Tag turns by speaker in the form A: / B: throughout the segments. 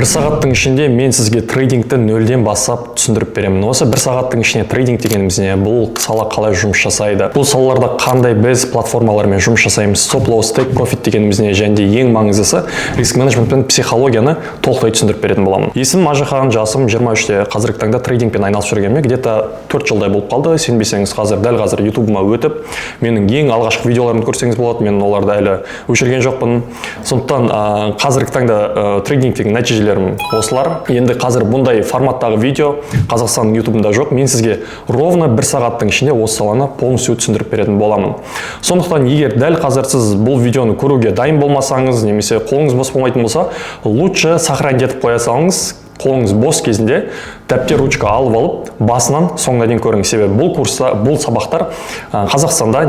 A: Бір сағаттың ішінде мен сізге трейдингті нөлден бастап түсіндіріп беремін. Осы бір сағаттың ішінде трейдинг дегеніміз не, бұл сала қалай жұмыс жасайды, бұл салаларда қандай біз платформалармен жұмыс жасаймыз, стоп лосс, тейк профит дегеніміз не және де ең маңыздысы, риск менеджмент пен психологияны толықтай түсіндіріп беретін боламын. Есімім Ажихан, жасым 23-те. Қазіргі таңда трейдингпен айналысып жүргеніме где-то 4 жылдай болып қалды. Сенбесеңіз, қазір, дәл қазір ютубыма өтіп, менің ең алғашқы видеоларымды көрсеңіз болады. Мен оларды әлі өшірген жоқпын. Сондықтан қазіргі таңда трейдингтегі нәтижелерім осылар. Енді қазір бұндай форматтағы видео Қазақстанның ютубында жоқ. Мен сізге ровно бір сағаттың ішінде осы саланы полностью түсіндіріп беретін боламын. Сондықтан егер дәл қазір сіз бұл видеоны көруге дайын болмасаңыз немесе қолыңыз бос болмайтын болса, лучше сохранить етіп қоя салыңыз. Қолыңыз бос кезінде дәптер, ручка алып алып, басынан соңына дейін көріңіз. Себебі бұл курста, бұл сабақтар Қазақстанда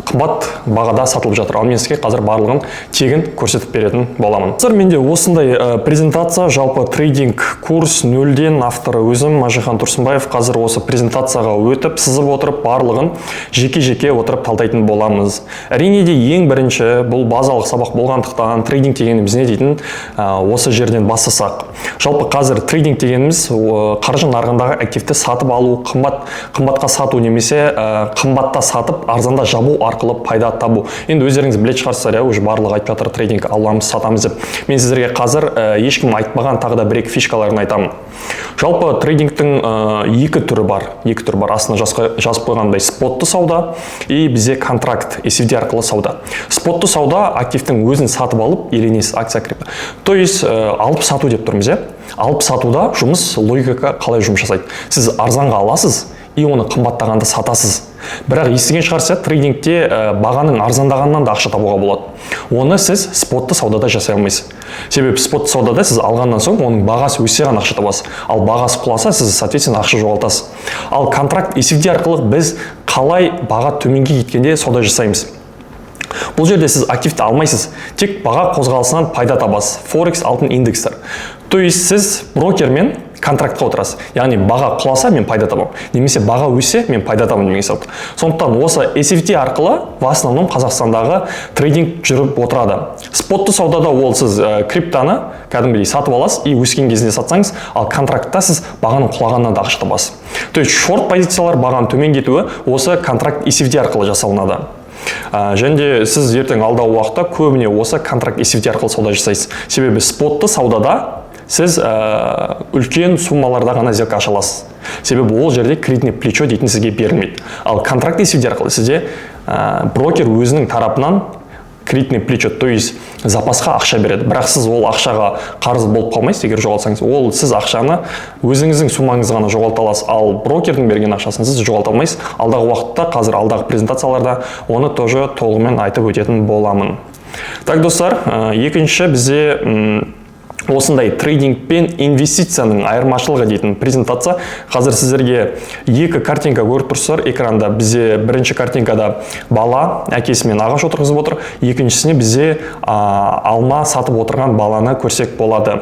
A: қымбат бағада сатылып жатыр, ал мен сізге қазір барлығын тегін көрсетіп беретін боламын. Қазір менде осындай презентация, жалпы трейдинг курс нөлден, авторы өзім, Мәжихан Тұрсынбаев. Қазір осы презентацияға өтіп, сызып отырып, барлығын жеке жеке отырып талдайтын боламыз. Әрине де, ең бірінші бұл базалық сабақ болғандықтан, трейдинг дегеніміз не дейтін осы жерден бастасақ. Жалпы қазір трейдинг дегеніміз қаржы нарығындағы активті сатып алу, қымбатқа сату немесе қымбатта сатып, арзанда жабу арқылы пайда табу. Енді өздеріңіз білетін шығарсыздар, иә, уже барлығы айтып жатыр, трейдинг аламыз, сатамыз деп. Мен сіздерге қазір ешкім айтпаған тағы да бір екі фишкаларын айтамын. Жалпы трейдингтің екі түрі бар, екі түрі бар. Астына жазып қойғандай, спотты сауда и бізде контракт CFD арқылы сауда. Спотты сауда — активтің өзін сатып алып иеленесіз, акция, крипто. То есть алып сату деп тұрмыз, иә. Алып сатуда жұмыс логика қалай жұмыс жасайды? Сіз арзанға аласыз и оны қымбаттағанда сатасыз. Бірақ естіген шығарсыз, иә, трейдингте бағаның арзандағанынан да ақша табуға болады. Оны сіз спотты саудада жасай алмайсыз. Себебі спотты саудада сіз алғаннан соң оның бағасы өссе ғана ақша табасыз, ал бағасы құласа, сіз, соответственно, ақша жоғалтасыз. Ал контракт CFD арқылы біз қалай баға төменге кеткенде сауда жасаймыз? Бұл жерде сіз активті алмайсыз, тек баға қозғалысынан пайда табасыз. Форекс, алтын, индекстер. То есть сіз брокермен контрактқа отырасыз, яғни баға құласа, мен пайда табамын немесе баға өссе, мен пайда табамын деген сияқты. Сондықтан осы CFD арқылы в основном Қазақстандағы трейдинг жүріп отырады. Спотты саудада ол сіз криптоны кәдімгідей сатып аласыз и өскен кезінде сатсаңыз, ал контрактта сіз бағаның құлағаннан да ақша табасыз. То есть шорт позициялар, бағаның төмен кетуі осы контракт CFD арқылы жасалынады. Және де сіз ертең алдағы уақытта көбіне осы контракт CFD арқылы сауда жасайсыз. Себебі спотты саудада сіз үлкен суммаларда ғана сделка аша аласыз, себебі ол жерде кредитный плечо дейтін сізге берілмейді. Ал контракт CFD арқылы сізде брокер өзінің тарапынан кредитный плечо, то есть запасқа ақша береді. Бірақ сіз ол ақшаға қарыз болып қалмайсыз. Егер жоғалтсаңыз, ол сіз ақшаны өзіңіздің суммаңызды ғана жоғалта аласыз, ал брокердің берген ақшасын сіз жоғалта алмайсыз. Алдағы уақытта, қазір алдағы презентацияларда оны тоже толығымен айтып өтетін боламын. Так, достар, екінші бізде осындай трейдинг пен инвестицияның айырмашылығы дейтін презентация. Қазір сіздерге екі картинка көріп тұрсыздар экранда. Бізде бірінші картинкада бала әкесімен ағаш отырғызып отыр, екіншісіне бізде алма сатып отырған баланы көрсек болады.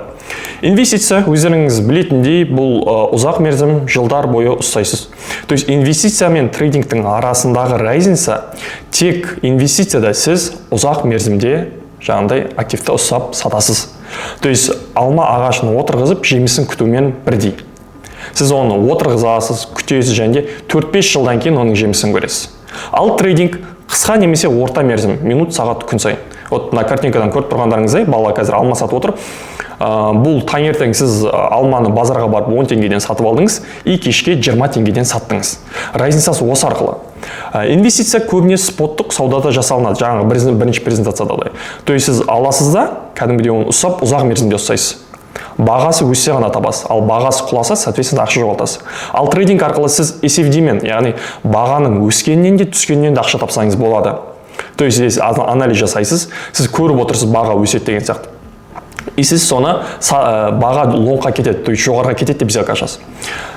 A: Инвестиция, өздеріңіз білетіндей, бұл ұзақ мерзім, жылдар бойы ұстайсыз. То есть инвестиция мен трейдингтің арасындағы разница тек инвестицияда сіз ұзақ мерзімде жаңағыдай активті ұстап сатасыз. То есть алма ағашын отырғызып, жемісін күтумен бірдей. Сіз оны отырғызасыз, күтесіз және де 4-5 жылдан кейін оның жемісін көресіз. Ал трейдинг қысқа немесе орта мерзім, минут, сағат, күн сайын. Вот мына картинкадан көріп тұрғандарыңыздай, бала қазір алма сатып отыр. Бұл таңертең сіз алманы базарға барып 10 теңгеден сатып алдыңыз и кешке 20 теңгеден саттыңыз. Разницасы осы арқылы. Инвестиция көбіне споттық саудада жасалынады, жаңағы бірінші презентациядағыдай. То есть сіз аласыз да, кәдімгідей оны ұстап, ұзақ мерзімде ұстайсыз. Бағасы өссе ғана табасыз, ал бағасы құласа, соответственно, ақша жоғалтасыз. Ал трейдинг арқылы сіз CFD мен, яғни бағаның өскенінен де, түскенінен де ақша тапсаңыз болады. То есть здесь анализ жасайсыз, сіз көріп отырсыз, баға өседі деген сияқты, и сіз соны баға лонгқа кетеді, то есть жоғарыға кетеді деп сделка ашасыз.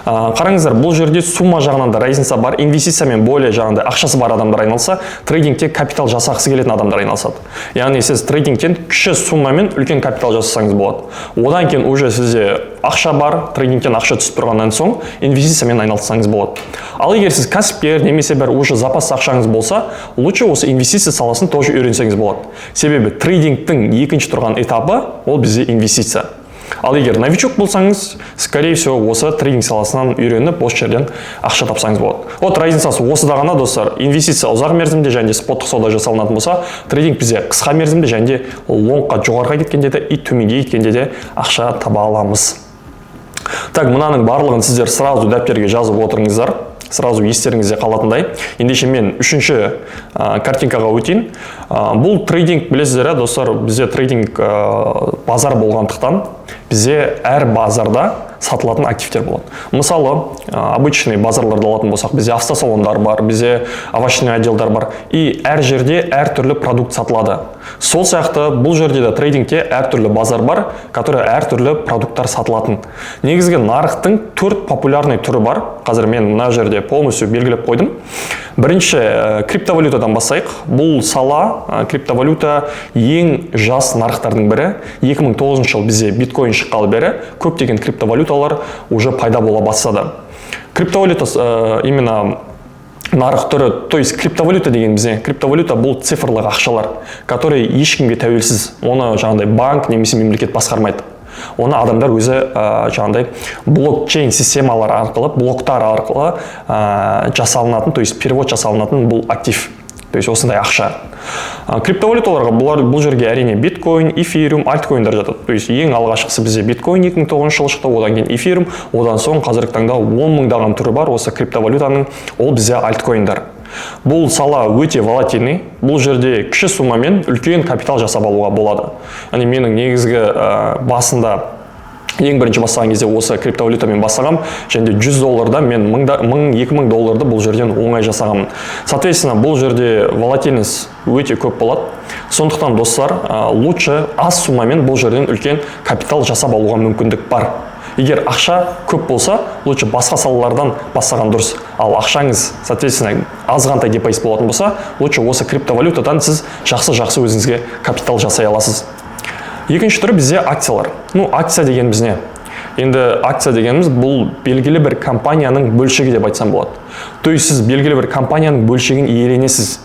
A: Қараңыздар, бұл жерде сумма жағынан да разница бар. Инвестициямен более жаңағыдай ақшасы бар адамдар айналысса, трейдингте капитал жасағысы келетін адамдар айналысады. Яғни сіз трейдингтен кіші суммамен үлкен капитал жасасаңыз болады. Одан кейін уже сізде ақша бар, трейдингтен ақша түсіп тұрғаннан соң инвестициямен айналыссаңыз болады. Ал егер сіз кәсіпкер немесе бір уже запас ақшаңыз болса, лучше осы инвестиция саласын тоже үйренсеңіз болады. Себебі трейдингтің екінші тұрған этапы ол бізде инвестиция. Ал егер новичок болсаңыз, скорее всего, осы трейдинг саласынан үйреніп, осы жерден ақша тапсаңыз болады. Вот разницасы осыда ғана, достар. Инвестиция ұзақ мерзімде және де споттық сауда жасалынатын болса, трейдинг бізде қысқа мерзімде және де лонгқа, жоғарыға кеткенде де и төменге кеткенде де ақша таба аламыз. Так, мынаның барлығын сіздер сразу дәптерге жазып отырыңыздар, сразу естеріңізде қалатындай. Ендеше мен үшінші картинкаға өтейін. Бұл трейдинг, білесіздер, иә, достар, бізде трейдинг базар болғандықтан, бізде әр базарда сатылатын активтер болады. Мысалы, обычный базарларды алатын болсақ, бізде автосалондар бар, бізде овощной отделдар бар, и әр жерде әртүрлі продукт сатылады. Сол сияқты бұл жерде де, трейдингте әртүрлі базар бар, который әртүрлі продукттар сатылатын. Негізгі нарықтың төрт популярный түрі бар. Қазір мен мына жерде полностью белгілеп қойдым. Бірінші, криптовалютадан бастайық. Бұл сала, криптовалюта, ең жас нарықтардың бірі. 2009 жыл бізде биткоин шыққалы бері көптеген криптовалюталар уже пайда бола бастады. Криптовалюта именно нарық түрі, то есть криптовалюта деген бізде, криптовалюта — бұл цифрлық ақшалар, которые ешкімге тәуелсіз. Оны жаңағыдай банк немесе мемлекет басқармайды, оны адамдар өзі жаңағыдай блокчейн системалар арқылы, блоктар арқылы жасалынатын, то есть перевод жасалынатын бұл актив, то есть осындай ақша. Криптовалюталарға бұлар, бұл жерге, әрине, биткоин, эфириум, альткоиндар жатады. То есть ең алғашқысы бізде биткоин 2009 жылы шықты, одан кейін эфириум, одан соң қазіргі таңда 10 мыңдаған түрі бар осы криптовалютаның, ол бізде альткоиндар. Бұл сала өте волатильный. Бұл жерде кіші суммамен үлкен капитал жасап алуға болады. Яғни менің негізгі басында, ең бірінші бастаған кезде осы криптовалютамен бастағам және де 100 долларда мен 1000, 2000 долларды бұл жерден оңай жасағанмын. Соответственно, бұл жерде волатильность өте көп болады. Сондықтан, достар, лучше аз суммамен бұл жерден үлкен капитал жасап алуға мүмкіндік бар. Егер ақша көп болса, лучше басқа салалардан бастаған дұрыс. Ал ақшаңыз, соответственно, азғантай депозит болатын болса, лучше осы криптовалютадан сіз жақсы жақсы өзіңізге капитал жасай аласыз. Екінші түрі бізде акциялар. Ну, акция дегеніміз не? Енді акция дегеніміз — бұл белгілі бір компанияның бөлшегі деп айтсам болады. То есть сіз белгілі бір компанияның бөлшегін иеленесіз.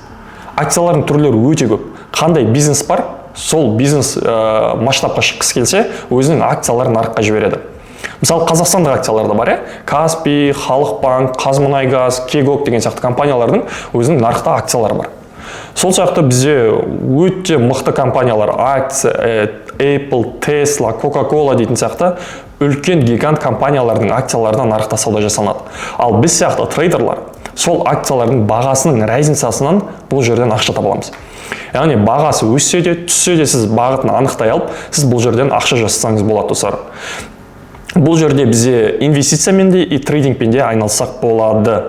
A: Акциялардың түрлері өте көп. Қандай бизнес бар, сол бизнес масштабқа шыққысы келсе, өзінің акцияларын нарыққа жібереді. Мысалы, қазақстандық акциялар да бар, иә: Каспи, Халық банк, Қазмұнайгаз, Кегок деген сияқты компаниялардың өзінің нарықта акциялары бар. Сол сияқты бізде өте мықты компаниялар акция, Apple, Tesla, Coca-Cola дейтін сияқты үлкен гигант компаниялардың акцияларына нарықта сауда жасалынады. Ал біз сияқты трейдерлар сол акциялардың бағасының разницасынан бұл жерден ақша таба аламыз. Яғни бағасы өссе де, түссе де, сіз бағытын анықтай алып, сіз бұл жерден ақша жасасаңыз болады. Достар, бұл жерде бізде инвестициямен де и трейдингпен де айналыссақ болады.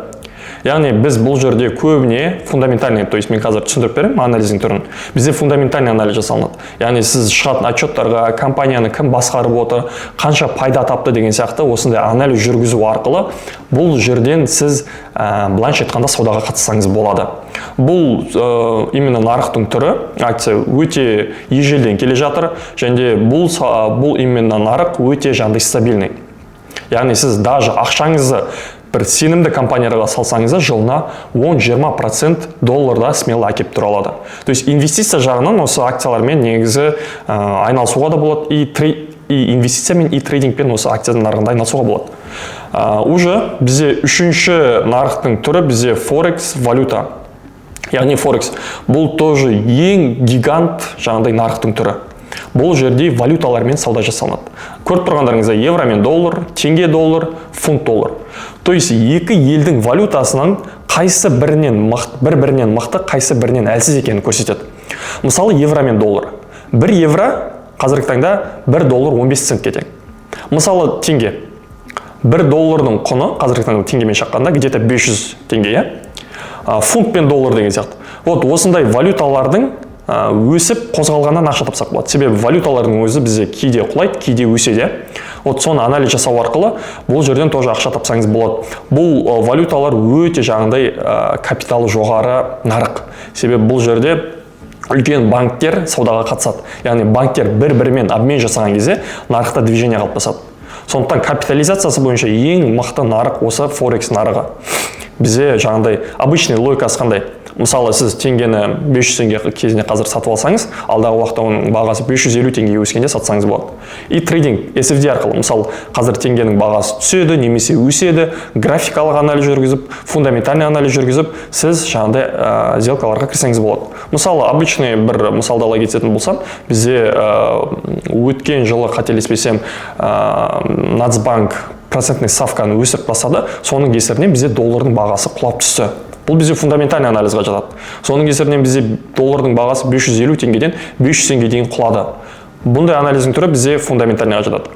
A: Яғни біз бұл жерде көбіне фундаментальный, то есть мен қазір түсіндіріп беремін анализдің түрін, бізде фундаментальный анализ жасалынады. Яғни сіз шығатын отчеттарға, компанияны кім басқарып отыр, қанша пайда тапты деген сияқты осындай анализ жүргізу арқылы бұл жерден сіз былайша айтқанда, саудаға қатыссаңыз болады. Бұл именно нарықтың түрі, акция, өте ежелден келе жатыр және де бұл именно нарық өте жаңағыдай стабильный. Яғни сіз даже ақшаңызды бір сенімді компанияларға салсаңыз да, жылына 10-20% долларда смело әкеліп тұра алады. То есть инвестиция жағынан осы акциялармен негізі айналысуға да болады, и инвестициямен, и трейдингпен осы акция нарығында айналысуға болады. Уже бізде үшінші нарықтың түрі бізде форекс валюта. Яғни форекс — бұл тоже ең гигант жаңағыдай нарықтың түрі. Бұл жерде валюталармен сауда жасалынады. Көріп тұрғандарыңыздай, евро мен доллар, теңге доллар, фунт доллар. То есть екі елдің валютасының қайсы бірінен мықты, бір бірінен мықты, қайсы бірінен әлсіз екенін көрсетеді. Мысалы, евро мен доллар. 1 евро қазіргі таңда 1 доллар 15 центке тең. Мысалы, теңге. 1 доллардың құны қазіргі таңда теңгемен шаққанда где-то 500 теңге, иә? Фунт пен доллар деген сияқты. Вот осындай валюталардың өсіп қозғалғаннан ақша тапсақ болады. Себебі валюталардың өзі бізде кейде құлайды, кейде өседі, иә? Вот соны анализ жасау арқылы бұл жерден тоже ақша тапсаңыз болады. Бұл валюталар өте жаңағыдай капиталы жоғары нарық. Себебі бұл жерде үлкен банктер саудаға қатысады. Яғни банктер бір-бірімен обмен жасаған кезде нарықта движение қалыптасады. Сондықтан капитализациясы бойынша ең мықты нарық осы форекс нарығы. Бізде жаңағыдай обычный логикасы қандай? Мысалы, сіз теңгені 500 теңге кезінде қазір сатып алсаңыз, алдағы уақытта оның бағасы 550 теңгеге өскенде сатсаңыз болады. И трейдинг CFD арқылы, мысалы, қазір теңгенің бағасы түседі немесе өседі, графикалық анализ жүргізіп, фундаментальный анализ жүргізіп, сіз жаңағыдай сделкаларға кірсеңіз болады. Мысалы, обычный бір мысалды ала кететін болсам, бізде өткен жылы, қателеспесем, Нацбанк процентный ставканы өсіріп тастады. Соның кесірінен бізде доллардың бағасы құлап түсті. Бұл бізде фундаментальный анализға жатады. Соның кесірінен бізде доллардың бағасы 550 теңгеден 500 теңгеге дейін құлады. Бұндай анализдің түрі бізде фундаментальныйға жатады.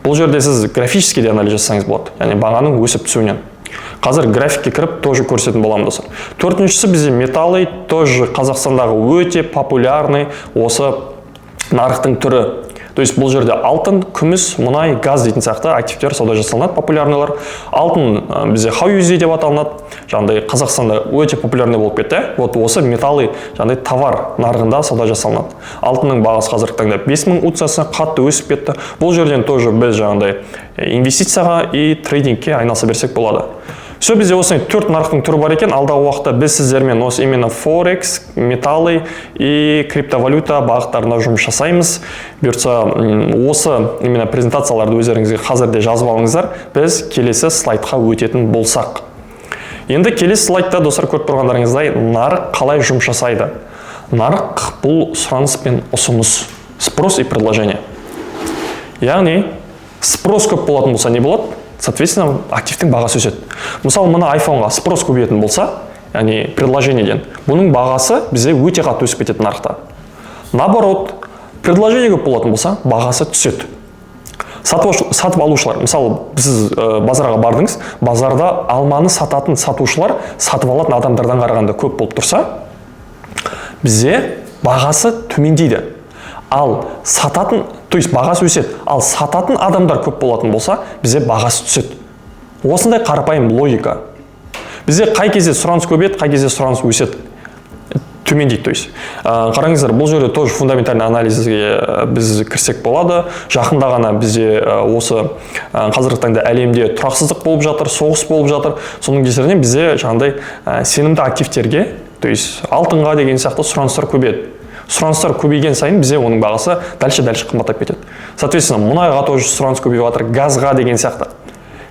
A: Бұл жерде сіз графический де анализ жасасаңыз болады, яғни бағаның өсіп түсуінен. Қазір графикке кіріп тоже көрсететін боламын, достар. Төртіншісі бізде металлы, тоже Қазақстандағы өте популярный осы нарықтың түрі. То есть бұл жерде алтын, күміс, мұнай, газ дейтін сияқты активтер сауда жасалынады, популярныйлар. Алтын бізде XAUUSD деп аталынады, жаңағыдай Қазақстанда өте популярный болып кетті. Вот осы металлы, жаңағыдай товар нарығында сауда жасалынады. Алтынның бағасы қазіргі таңда 5000 унциясы, қатты өсіп кетті. Бұл жерден тоже біз жаңағыдай инвестицияға и трейдингке айналыса берсек болады. Все, бізде осындай төрт нарықтың түрі бар екен. Алдағы уақытта біз сіздермен осы именно форекс, металлы и криптовалюта бағыттарында жұмыс жасаймыз. Бұйыртса, осы именно презентацияларды өздеріңізге қазір де жазып алыңыздар. Біз келесі слайдқа өтетін болсақ. Енді келесі слайдта, достар, көріп тұрғандарыңыздай, нарық қалай жұмыс жасайды? Нарық — бұл сұраныс пен ұсыныс, спрос и предложение. Яғни спрос көп болатын болса, не болады? Соответственно, активтің бағасы өседі. Мысалы, мына айфонға спрос көбейетін болса, яғни предложениеден, бұның бағасы бізде өте қатты өсіп кетеді нарықта. Наоборот, предложение көп болатын болса, бағасы түседі. Сатып алушылар, мысалы, сіз базарға бардыңыз, базарда алманы сататын сатушылар сатып алатын адамдардан қарағанда көп болып тұрса, бізде бағасы төмендейді. Ал сататын, то есть бағасы өседі, ал сататын адамдар көп болатын болса, бізде бағасы түседі. Осындай қарапайым логика. Бізде қай кезде сұраныс көбейеді, қай кезде сұраныс өседі, төмендейді? То есть қараңыздар, бұл жерде тоже фундаментальный анализге біз кірсек болады. Жақында ғана бізде осы қазіргі таңда әлемде тұрақсыздық болып жатыр, соғыс болып жатыр. Соның кесірінен бізде жаңағыдай сенімді активтерге, то есть алтынға деген сияқты сұраныстар көбейеді. Сұраныстар көбейген сайын бізде оның бағасы дальше, дальше қымбаттап кетеді. Соответственно, мұнайға тоже сұраныс көбейіп жатыр, газға деген сияқты.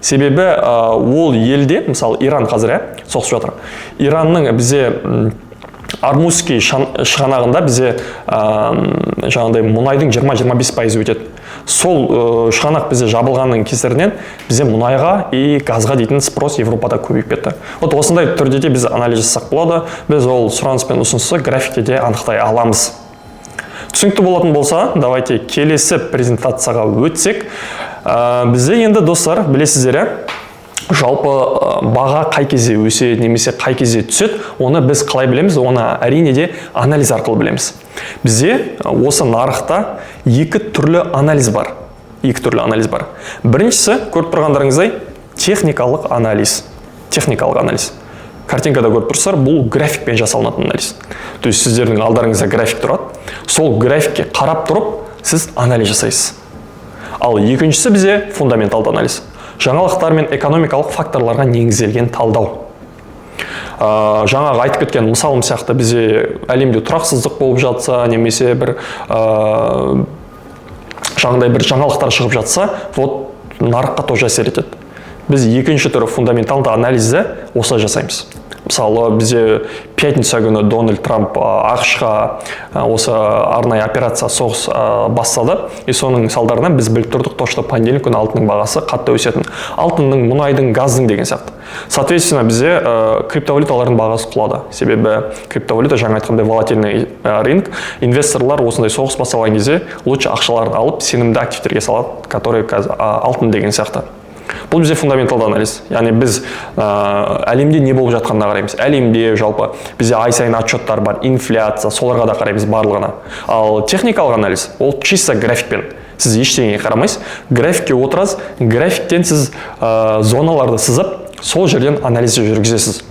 A: Себебі ол елде, мысалы, Иран қазір, иә, соғысып жатыр. Иранның бізде Ормузский шығанағында бізде жаңағыдай мұнайдың 20-25% өтеді. Сол шығанақ бізде жабылғанның кесірінен бізде мұнайға и газға дейтін спрос Европада көбейіп кетті. Вот осындай түрде де біз анализ жасасақ болады. Біз ол сұраныс пен ұсынысты графикте де анықтай аламыз. Түсінікті болатын болса, давайте келесі презентацияға өтсек. Бізде енді, достар, білесіздер, иә, жалпы баға қай кезде өседі немесе қай кезде түседі, оны біз қалай білеміз? Оны, әрине де, анализ арқылы білеміз. Бізде осы нарықта екі түрлі анализ бар. Екі түрлі анализ бар. Біріншісі, көріп тұрғандарыңыздай, техникалық анализ. Техникалық анализ. Картинкада көріп тұрсыздар, бұл графикпен жасалынатын анализ. То есть сіздердің алдарыңызда график тұрады. Сол графикке қарап тұрып, сіз анализ жасайсыз. Ал екіншісі бізде фундаменталды анализ. Жаңалықтар мен экономикалық факторларға негізделген талдау. Жаңағы айтып кеткен мысалым сияқты, бізде әлемде тұрақсыздық болып жатса немесе бір жаңағыдай бір жаңалықтар шығып жатса, вот нарыққа тоже әсер етеді. Біз екінші түрі, фундаменталды анализді осылай жасаймыз. Мысалы, бізде пятница күні Дональд Трамп АҚШ-қа осы арнайы операция, соғыс бастады. И соның салдарынан біз біліп тұрдық то, что понедельник күні алтынның бағасы қатты өсетін, алтынның, мұнайдың, газдың деген сияқты. Соответственно, бізде криптовалюталардың бағасы құлады, себебі криптовалюта, жаңа айтқандай, волатильный рынок. Инвесторлар осындай соғыс басталған кезде лучше ақшаларын алып, сенімді активтерге салады, которые қазір алтын деген сияқты. Бұл бізде фундаменталды анализ, яғни біз әлемде не болып жатқанына қараймыз. Әлемде жалпы бізде ай сайын отчеттар бар, инфляция, соларға да қараймыз барлығына. Ал техникалық анализ — ол чисто графикпен, сіз ештеңеге қарамайсыз, графикке отырасыз, графиктен сіз зоналарды сызып, сол жерден анализ жүргізесіз.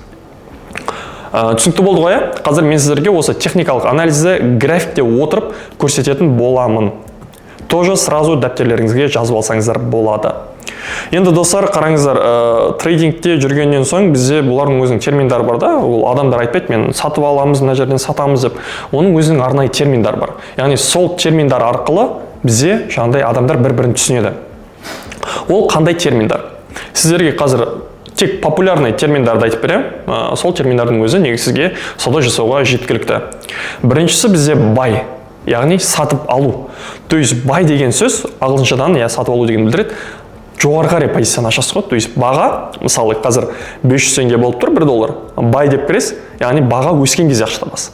A: Түсінікті болды ғой, иә? Қазір мен сіздерге осы техникалық анализді графикте отырып көрсететін боламын. Тоже сразу дәптерлеріңізге жазып алсаңыздар болады. Енді, достар, қараңыздар, трейдингте жүргеннен соң бізде бұлардың өзінің терминдары бар да. Ол адамдар айтпайды, мен сатып аламыз, мына жерден сатамыз деп. Оның өзінің арнайы терминдары бар. Яғни сол терминдар арқылы бізде жаңағыдай адамдар бір бірін түсінеді. Ол қандай терминдар? Сіздерге қазір тек популярный терминдарды айтып беремін. Сол терминдардың өзі негізі сізге сауда жасауға жеткілікті. Біріншісі бізде buy, яғни сатып алу. То есть buy деген сөз ағылшыншадан, иә, сатып алу деген білдіреді. Жоғары қарай позицияны ашасыз ғой. То есть баға, мысалы, қазір 500 теңге болып тұр 1 доллар, buy деп кіресіз, яғни баға өскен кезде ақша табасыз.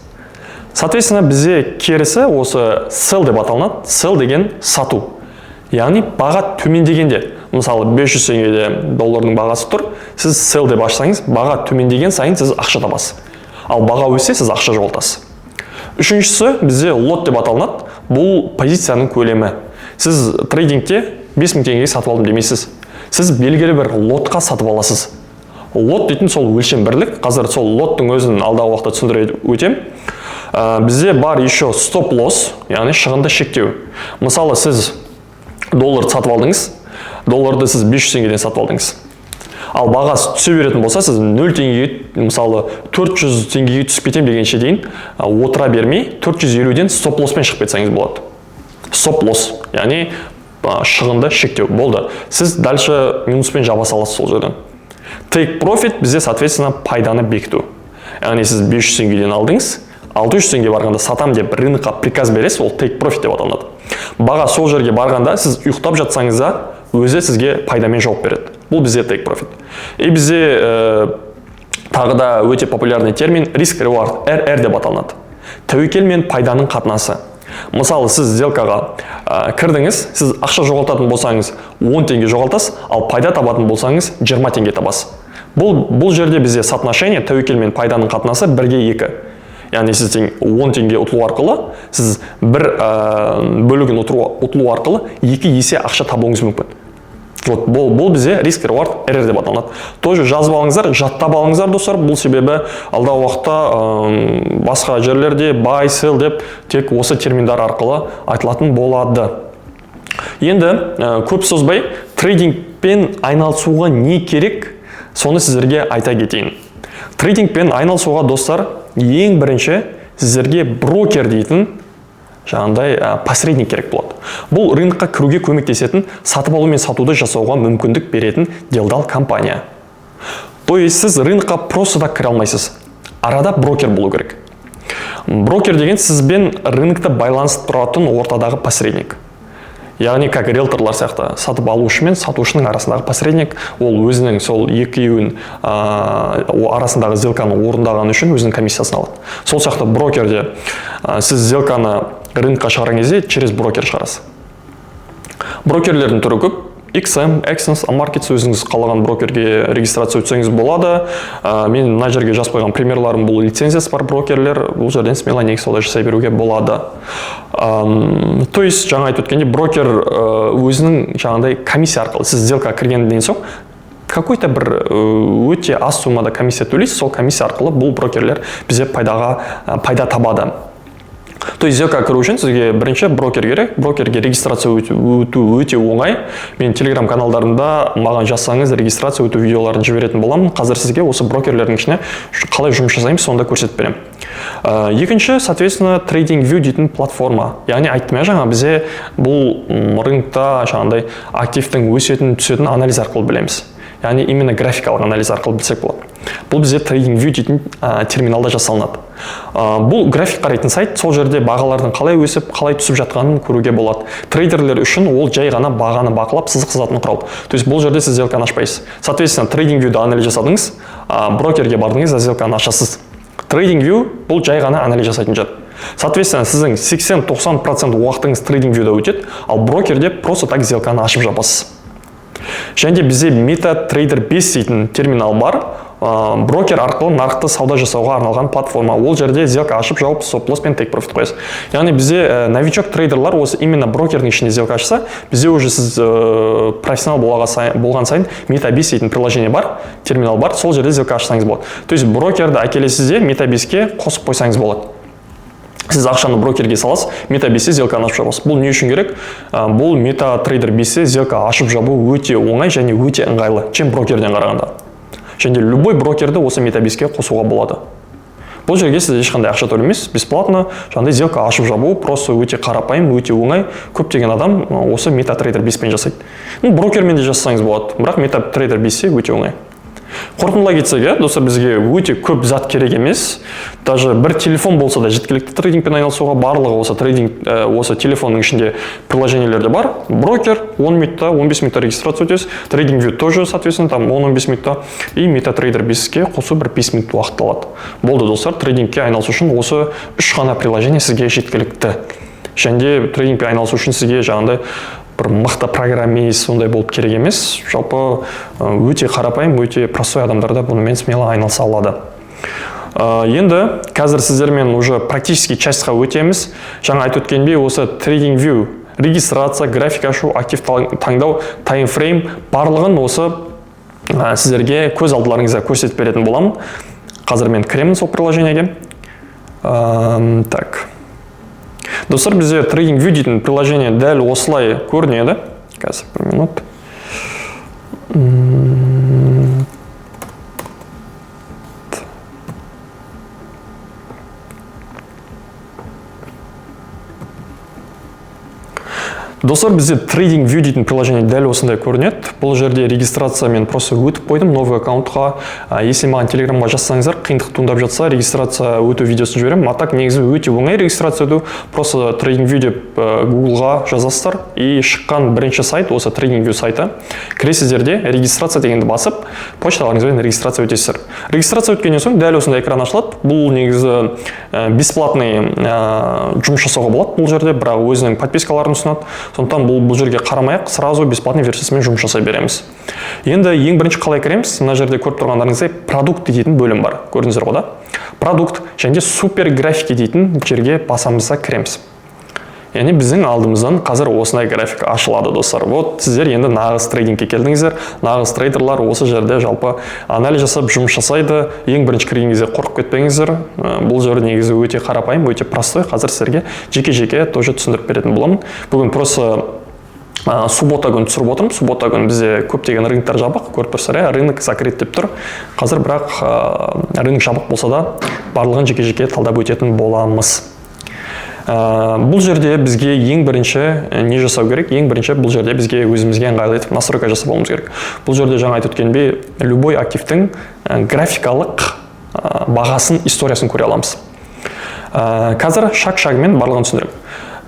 A: Соответственно, бізде керісі осы sell деп аталынады. Sell деген сату, яғни баға төмендегенде. Мысалы, 500 теңгеде доллардың бағасы тұр, сіз sell деп ашсаңыз, баға төмендеген сайын сіз ақша табасыз, ал баға өссе, сіз ақша жоғалтасыз. Үшіншісі бізде лот деп аталынады. Бұл позицияның көлемі. Сіз трейдингте 5000 теңгеге сатып алдым демейсіз, сіз белгілі бір лотқа сатып аласыз. Лот дейтін сол өлшем бірлік. Қазір сол лоттың өзін алдағы уақытта түсіндіре өтемін. Бізде бар еще стоп лосс, яғни шығынды шектеу. Мысалы, сіз долларды сатып алдыңыз, долларды сіз 500 теңгеден сатып алдыңыз, ал бағасы түсе беретін болса, сіз 0 теңгеге, мысалы, 400 теңгеге түсіп кетемін дегенше дейін отыра бермей, 450-ден стоп лосспен шығып кетсеңіз болады. Стоп лосс, яғни шығынды шектеу болды, сіз дальше минуспен жаба саласыз сол жерден. Take profit бізде, соответственно, пайданы бекіту. Яғни сіз 500 теңгеден алдыңыз, 600 теңге барғанда сатам деп рынокқа приказ бересіз, ол take profit деп аталынады. Баға сол жерге барғанда, сіз ұйықтап жатсаңыз да, өзі сізге пайдамен жауап береді. Бұл бізде take profit. И бізде тағы да өте популярный термин risk reward, RR деп аталынады, тәуекел мен пайданың қатынасы. Мысалы, сіз сделкаға кірдіңіз, сіз ақша жоғалтатын болсаңыз, 10 теңге жоғалтасыз, ал пайда табатын болсаңыз, 20 теңге табасыз. Бұл жерде бізде соотношение, тәуекел мен пайданың қатынасы 1-ге 2. Яғни сіз тең 10 теңге ұтылу арқылы, сіз бір бөлігін ұтылу арқылы екі есе ақша табуыңыз мүмкін. Вот бұл бізде risk reward, RR деп аталынады. Тоже жазып алыңыздар, жаттап алыңыздар, достар. Бұл себебі алдағы уақытта басқа жерлерде buy, sell деп тек осы терминдар арқылы айтылатын болады. Енді көп созбай, трейдингпен айналысуға не керек, соны сіздерге айта кетейін. Трейдингпен айналысуға, достар, ең бірінші сіздерге брокер дейтін жаңағындай посредник керек болады. Бұл рынокқа кіруге көмектесетін, сатып алу мен сатуды жасауға мүмкіндік беретін делдал компания. То есть сіз рынокқа просто так кіре алмайсыз, арада брокер болу керек. Брокер деген сізбен рынокты байланысып тұратын ортадағы посредник, яғни как риэлторлар сияқты, сатып алушы мен сатушының арасындағы посредник. Ол өзінің сол екеуін арасындағы сделканы орындағаны үшін өзінің комиссиясын алады. Сол сияқты брокерде сіз сделканы рынокқа шығарған кезде через брокер шығарасыз. Брокерлердің түрі көп: XM, Exness, Amarkets. Өзіңіз қалаған брокерге регистрация өтсеңіз болады. Мен мына жерге жазып қойған примерларым, бұл лицензиясы бар брокерлер. Бұл жерден смело негізі сауда жасай беруге болады. То есть жаңа айтып өткендей, брокер өзінің жаңағыдай комиссия арқылы, сіз сделкаға кіргеннен соң какой-то бір өте аз суммада комиссия төлейсіз, сол комиссия арқылы бұл брокерлер бізде пайда табады. То есть сделкаға кіру үшін сізге бірінші брокер керек. Брокерге регистрация өту өте оңай. Мен телеграм каналдарымда маған жазсаңыз, регистрация өту видеоларын жіберетін боламын. Қазір сізге осы брокерлердің ішіне қалай жұмыс жасаймыз, соны да көрсетіп беремін. Екінші, соответственно, TradingView дейтін платформа. Яғни айттым иә жаңа, бізде бұл рынокта жаңағыдай активтің өсетін, түсетін анализ арқылы білеміз, яғни именно графикалық анализ арқылы білсек болады. Бұл бізде TradingView дейтін терминалда жасалынады. Бұл график қарайтын сайт. Сол жерде бағалардың қалай өсіп, қалай түсіп жатқанын көруге болады. Трейдерлер үшін ол жай ғана бағаны бақылап, сызық сызатын құрал. То есть бұл жерде сіз сделканы ашпайсыз. Соответственно, TradingViewда анализ жасадыңыз, брокерге бардыңыз, сделканы ашасыз. TradingView бұл жай ғана анализ жасайтын жер. Соответственно, сіздің 80-90% уақытыңыз TradingViewда өтеді, ал брокерде просто так сделканы ашып жабасыз. Және де бізде MetaTrader 5 дейтін терминал бар. Брокер арқылы нарықты сауда жасауға арналған платформа. Ол жерде сделка ашып жауып, стоп лосс пен take profit қоясыз. Яғни бізде новичок трейдерлар осы именно брокердің ішінде сделка ашса, бізде уже сіз профессионал болған сайын Meta 5 дейтін приложение бар, терминал бар, сол жерде сделка ашсаңыз болады. То есть брокерді әкелесіз де, Meta 5-ке қосып қойсаңыз болады. Сіз ақшаны брокерге саласыз, Мета 5-те сделканы ашып жабасыз. Бұл не үшін керек? Бұл MetaTrader 5-те сделка ашып жабу өте оңай және өте ыңғайлы, чем брокерден қарағанда. Және де любой брокерді осы Мета 5-ке қосуға болады. Бұл жерге сіз ешқандай ақша төлемейсіз, бесплатно. Жаңағыдай сделка ашып жабу просто өте қарапайым, өте оңай. Көптеген адам осы MetaTrader 5-пен жасайды. Ну, брокермен де жасасаңыз болады, бірақ MetaTrader 5-те өте оңай. Қорытындылай кетсек, иә, достар, бізге өте көп зат керек емес. Даже бір телефон болса да жеткілікті трейдингпен айналысуға. Барлығы осы трейдинг, осы телефонның ішінде приложениелер де бар. Брокер 10 минутта, 15 минутта регистрация өтесіз. TradingView тоже, соответственно, там 10-15 минутта. И MetaTrader 5-ке қосу бір 5 минут уақыт алады. Болды, достар, трейдингке айналысу үшін осы үш ғана приложение сізге жеткілікті. Және де трейдингпен айналысу үшін сізге жаңағыдай бір мықты программист сондай болып керек емес. Жалпы өте қарапайым, өте простой адамдар да бұнымен смело айналыса алады. Енді қазір сіздермен уже практический частьқа өтеміз. Жаңа айтып өткендей, осы TradingView регистрация, график ашу, актив таңдау, таймфрейм, барлығын осы сіздерге көз алдыларыңызда көрсетіп беретін боламын. Қазір мен кіремін сол приложениеге. Так, достар, бізде TradingView дейтін приложение дәл осылай көрінеді. Қазір, бір минут. Достар, бізде TradingView дейтін приложение дәл осындай көрінеді. Бұл жерде регистрация мен просто өтіп қойдым новый аккаунтқа. Если маған телеграмға жазсаңыздар, қиындық туындап жатса, регистрация өту видеосын жіберемін. А так негізі өте оңай регистрация өту. Просто TradingView деп Гуглға жазасыздар, и шыққан бірінші сайт осы TradingView сайты. Кіресіздер де, регистрация дегенді басып, почталарыңызбен регистрация өтесіздер. Регистрация өткеннен соң дәл осындай экран ашылады. Бұл негізі бесплатный жұмыс жасауға болады бұл жерде, бірақ өзінің подпискаларын ұсынады. Сондықтан бұл жерге қарамай ақ сразу бесплатный версиясымен жұмыс жасай береміз. Енді ең бірінші қалай кіреміз? Мына жерде көріп тұрғандарыңыздай, продукт дейтін бөлім бар. Көрдіңіздер ғой, да? Продукт және де супер графики дейтін жерге басамыз да кіреміз. Яғни біздің алдымыздан қазір осындай график ашылады, достар. Вот сіздер енді нағыз трейдингке келдіңіздер. Нағыз трейдерлар осы жерде жалпы анализ жасап жұмыс жасайды. Ең бірінші кірген кезде қорқып кетпеңіздер. Бұл жер негізі өте қарапайым, өте простой. Қазір сіздерге жеке-жеке тоже түсіндіріп беретін боламын. Бүгін просто суббота күні түсіріп отырмын. Суббота күні бізде көптеген рыноктар жабық, көріп тұрсыздар, иә, рынок закрыт деп тұр. Қазір бірақ рынок жабық болса да, барлығын жеке-жеке талдап өтетін боламыз. Бұл жерде бізге ең бірінші не жасау керек? Ең бірінші бұл жерде бізге өзімізге ыңғайлы етіп настройка жасап алуымыз керек. Бұл жерде жаңа айтып өткендей, любой активтің графикалық бағасын, историясын көре аламыз. Қазір шаг-шагымен барлығын түсіндіремін.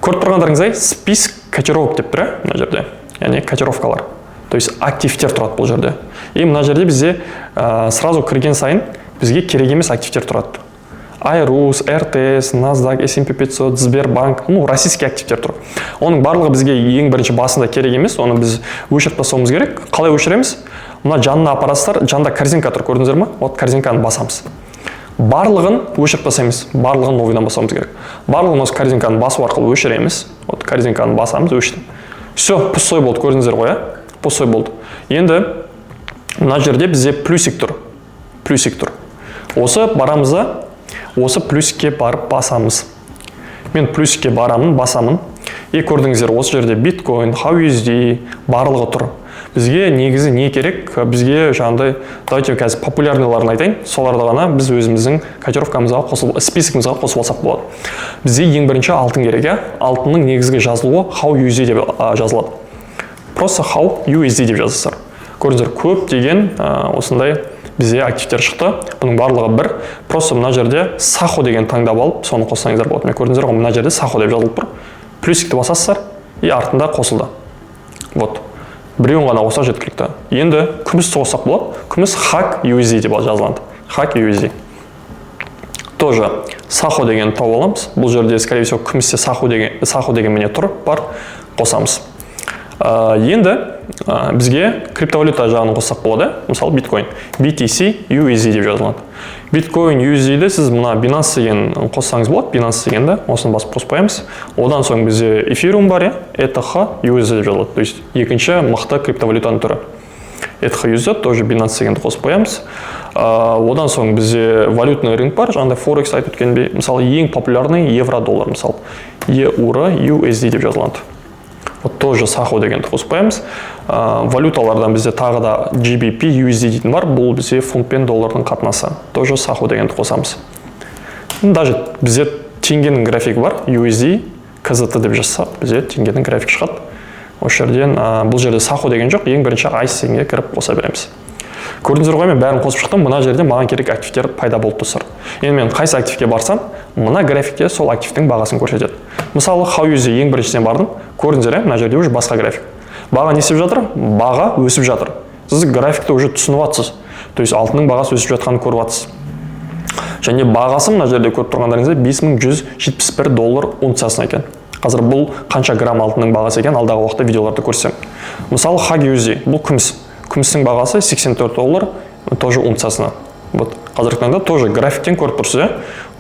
A: Көріп тұрғандарыңыздай, список котировок деп тұр, иә, мына жерде. Яғни котировкалар. То есть активтер тұрады бұл жерде. И мына жерде бізде сразу кірген сайын бізге керек емес активтер тұрады. Айрус, РТС, NASDAQ, S&P 500, Сбербанк, ну, российский активтер тұр. Оның барлығы бізге ең бірінші басында керек емес, оны біз өшіріп тастауымыз керек. Қалай өшіреміз? Мына жанына апарасыздар, жанында корзинка тұр, көрдіңіздер ма? Вот корзинканы басамыз. Барлығын өшіріп тастаймыз, барлығын новыйдан басуымыз керек. Барлығын осы корзинканы басу арқылы өшіреміз. Вот корзинканы басамыз, өшті. Все, пустой болды, көрдіңіздер ғой, иә? Пустой болды. Енді мына жерде бізде плюсик тұр. Плюсик тұр. Осы барамыз да, осы плюсикке барып басамыз. Мен плюсикке барамын, басамын. И көрдіңіздер, осы жерде биткоин, XAUUSD барлығы тұр. Бізге негізі не керек? Бізге жаңағыдай, давайте қазір популярныйларын айтайын, соларды ғана біз өзіміздің котировкамызға қосып, списогімізге қосып алсақ болады. Бізге ең бірінші алтын керек, иә? Алтынның негізгі жазылуы XAUUSD деп жазылады. Просто XAUUSD деп жазасыздар. Көрдіңіздер, көптеген осындай бізде активтер шықты. Бұның барлығы бір. Просто мына жерде Сахо деген таңдап алып, соны қоссаңыздар болады. Міне, көрдіңіздер ғой, мына жерде Сахо деп жазылып тұр. Плюсикті басасыздар, и артында қосылды. Вот. Біреуін ғана қоссақ жеткілікті. Енді күмісті қоссақ болады. Күміс XAGUSD деп жазылады. XAGUSD. Тоже Сахо деген тауып аламыз. Бұл жерде, скорее всего, күмісте Сахо деген міне тұр, бар. Қосамыз. Енді бізге криптовалюта жағын қоссақ болады. Мысалы, биткоин. BTC USD деп жазылады. Биткоин USD-ді сіз мына Binance деген қоссаңыз болады. Binance дегенді осыны басып қосып қоямыз. Одан соң бізде эфириум бар, иә? ETH USD деп жазылады. То есть екінші мықты криптовалютаның түрі. ETH тоже Binance дегенді қосып қоямыз. Одан соң бізде валютный рынок бар, жаңағыдай форекс айтып өткендей. Мысалы, ең популярный евро доллар, мысалы, EUR USD деп жазылады. Вот тоже сахо дегенді қосып қоямыз. Валюталардан бізде тағы да GBP USD дейтін бар. Бұл бізде фунт пен доллардың қатынасы. Тоже сахо дегенді қосамыз. Даже бізде теңгенің графигі бар. USD KZT деп жазсақ, бізде теңгенің графигі шығады. Осы жерден бұл жерде сахо деген жоқ, ең бірінші ICE дегенге кіріп қоса береміз. Көрдіңіздер ғой, мен бәрін қосып шықтым. Мына жерде маған керек активтер пайда болды, достар. Енді мен қайсы активке барсам, мына графикте сол активтің бағасын көрсетеді. Мысалы, XAUUSD ең біріншісіне бардым. Көрдіңіздер, иә, мына жерде уже басқа график. Баға не істеп жатыр? Баға өсіп жатыр. Сіз графикті уже түсініп жатсыз. То есть алтынның бағасы өсіп жатқанын көріп жатсыз. Және бағасы мына жерде көріп тұрғандарыңыздай 5171 доллар унциясына екен. Қазір бұл қанша грамм алтынның бағасы екен, алдағы уақытта видеоларда көрсетемін. Мысалы, XAGUSD, бұл күміс. Күмістің бағасы 84 доллар тоже унциясына. Вот қазіргі таңда тоже графиктен көріп тұрсыз, иә,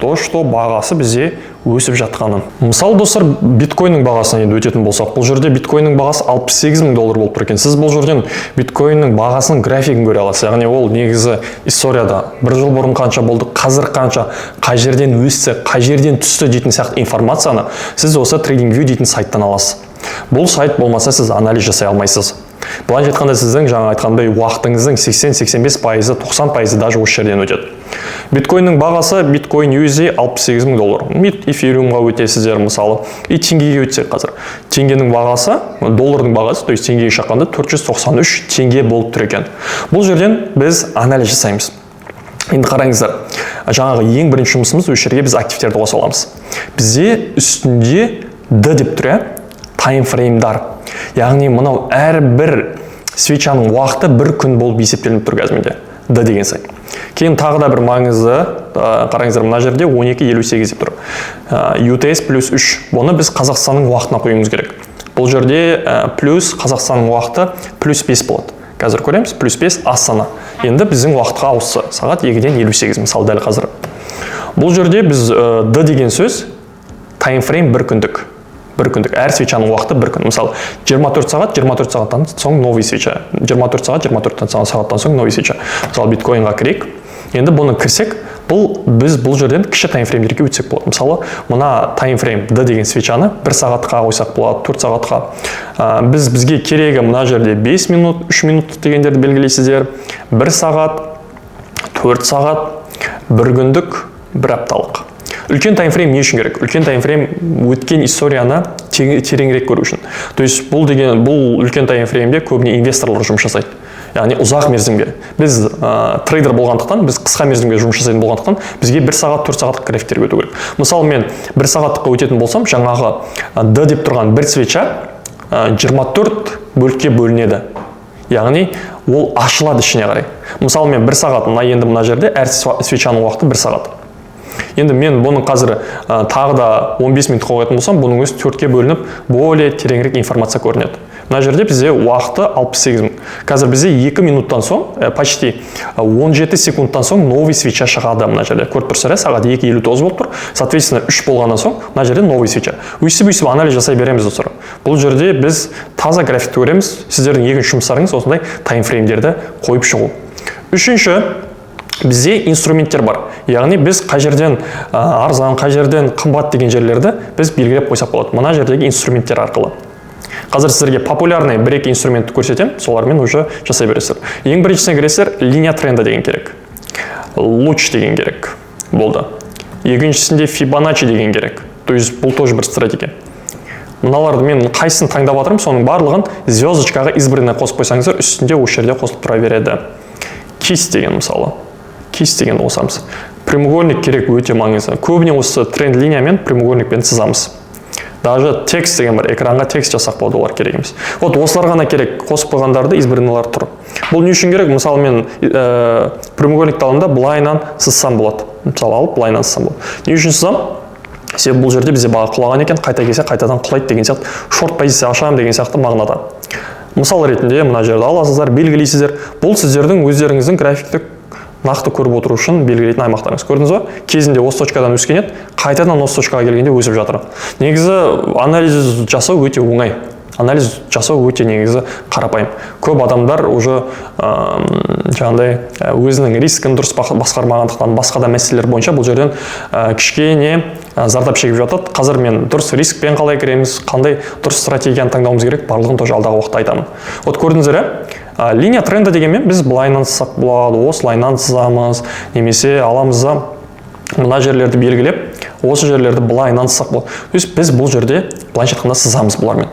A: то что бағасы бізде өсіп жатқанын. Мысалы, достар, биткоиннің бағасына енді өтетін болсақ, бұл жерде биткоиннің бағасы 68 мың доллар болып тұр екен. Сіз бұл жерден биткоиннің бағасының графигін көре аласыз. Яғни ол негізі историяда бір жыл бұрын қанша болды, қазір қанша, қай жерден өсті, қай жерден түсті дейтін сияқты информацияны сіз осы TradingView дейтін сайттан аласыз. Бұл сайт болмаса, сіз анализ жасай алмайсыз. Былайша айтқанда, сіздің жаңа айтқандай уақытыңыздың 80-85%, 90% даже осы жерден өтеді. Биткоиннің бағасы, биткоин USD 68 мың доллар. Эфириумға өтесіздер, мысалы. И теңгеге өтсек қазір. Теңгенің бағасы, доллардың бағасы, то есть теңгеге шаққанда 493 теңге болып тұр екен. Бұл жерден біз анализ жасаймыз. Енді қараңыздар, жаңағы ең бірінші жұмысымыз: осы жерге біз активтерді қоса аламыз. Бізде үстінде D деп тұр, иә? Таймфреймдар. Яғни мынау әрбір свечаның уақыты бір күн болып есептелініп тұр қазір менде. D деген сайын. Кейін тағы да бір маңызды, қараңыздар, мына жерде 12.58 деп тұр. UTC плюс 3. Бұны біз Қазақстанның уақытына қоюымыз керек. Бұл жерде плюс Қазақстанның уақыты плюс 5 болады. Қазір көреміз, плюс 5 Астана. Енді біздің уақытқа ауысты. Сағат 2-ден 58, мысалы, дәл қазір. Бұл жерде біз D деген сөз таймфрейм бір күндік. Бір күндік. Әр свечаның уақыты бір күн. Мысалы, 24 сағат, 24 сағаттан соң новый свеча. 24 сағат, 24 сағаттан соң новый свеча. Мысалы, биткоинға кірейік. Енді бұны кірсек, бұл біз бұл жерден кіші таймфреймдерге өтсек болады. Мысалы, мына таймфрейм D деген свечаны бір сағатқа қойсақ болады, 4 сағатқа. Бізге керегі мына жерде 5 минут, 3 минут дегендерді белгілейсіздер. 1 сағат, 4 сағат, бір күндік, бір апталық. Үлкен таймфрейм не үшін керек? Үлкен таймфрейм өткен историяны тереңірек көру үшін. То есть бұл деген, бұл үлкен таймфреймде көбіне инвесторлар жұмыс жасайды. Яғни ұзақ мерзімге. Біз трейдер болғандықтан, біз қысқа мерзімге жұмыс жасайтын болғандықтан, бізге 1 сағат, 4 сағаттық графиктерге өту керек. Мысалы, мен 1 сағаттыққа өтетін болсам, жаңағы D деп тұрған бір свеча 24 бөлікке бөлінеді. Яғни ол ашылады ішіне қарай. Мысалы, мен 1 сағат, мына енді мына жерде әр свечаның уақыты 1 сағат. Енді мен бұны қазір тағы да 15 минутқа қоятын болсам, бұның өзі төртке бөлініп, более тереңірек информация көрінеді. Мына жерде бізде уақыты 68 мың. Қазір бізде 2 минуттан соң, почти 17 секундтан соң новый свеча шығады мына жерде. Көріп тұрсыздар, иә, сағат 2.59 болып тұр. Соответственно, 3 болғаннан соң мына жерде новый свеча. Өйстіп өйстіп анализ жасай береміз, достар. Бұл жерде біз таза графикті көреміз. Сіздердің екінші жұмыстарыңыз осындай таймфреймдерді қойып шығу. Үшінші, бізде инструменттер бар. Яғни біз қай жерден арзан, қай жерден қымбат деген жерлерді біз белгілеп қойсақ болады мына жердегі инструменттер арқылы. Қазір сіздерге популярный бір екі инструментті көрсетемін, солармен уже жасай бересіздер. Ең біріншісіне кіресіздер, линия тренда деген керек, луч деген керек болды. Екіншісінде Фибоначчи деген керек, то есть бұл тоже бір стратегия. Мыналарды мен қайсысын таңдап жатырмын, соның барлығын звездочкаға, избранный қосып қойсаңыздар, үстінде осы жерде қосылып тұра береді. Кисть деген, мысалы, кисть дегенді қосамыз. Прямоугольник керек, өте маңызды. Көбіне осы тренд линиямен, прямоугольникпен сызамыз. Даже текст деген бар, экранға текст жасақ болады, олар керек емес. Вот осылар ғана керек, қосып қойғандарды избранныйлар тұр. Бұл не үшін керек? Мысалы, мен прямоугольникті аламын да, былайынан сызсам болады. Мысалы, алып былайынан сызсам болады. Не үшін сызамын? Себебі бұл жерде бізде баға құлаған екен, қайта келсе, қайтадан құлайды деген сияқты, шорт позиция ашамын деген сияқты мағынада. Мысал ретінде мына жерді аласыздар, белгілейсіздер. Бұл сіздердің өздеріңіздің графикті нақты көріп отыру үшін белгілейтін аймақтарыңыз. Көрдіңіз ба, кезінде осы точкадан өскен еді, қайтадан осы точкаға келгенде өсіп жатыр. Негізі анализ жасау өте оңай. Анализ жасау өте негізі қарапайым. Көп адамдар уже жаңағыдай өзінің рискін дұрыс басқармағандықтан, басқа да мәселелер бойынша бұл жерден кішкене зардап шегіп жатады. Қазір мен дұрыс рискпен қалай кіреміз, қандай дұрыс стратегияны таңдауымыз керек, барлығын тоже алдағы уақытта айтамын. Вот көрдіңіздер, иә? Линия тренда дегенмен біз былайынан сызсақ болады, осылайынан сызамыз, немесе аламыз да мына жерлерді белгілеп, осы жерлерді былайынан сызсақ болады. То есть біз бұл жерде былайша айтқанда сызамыз бұлармен.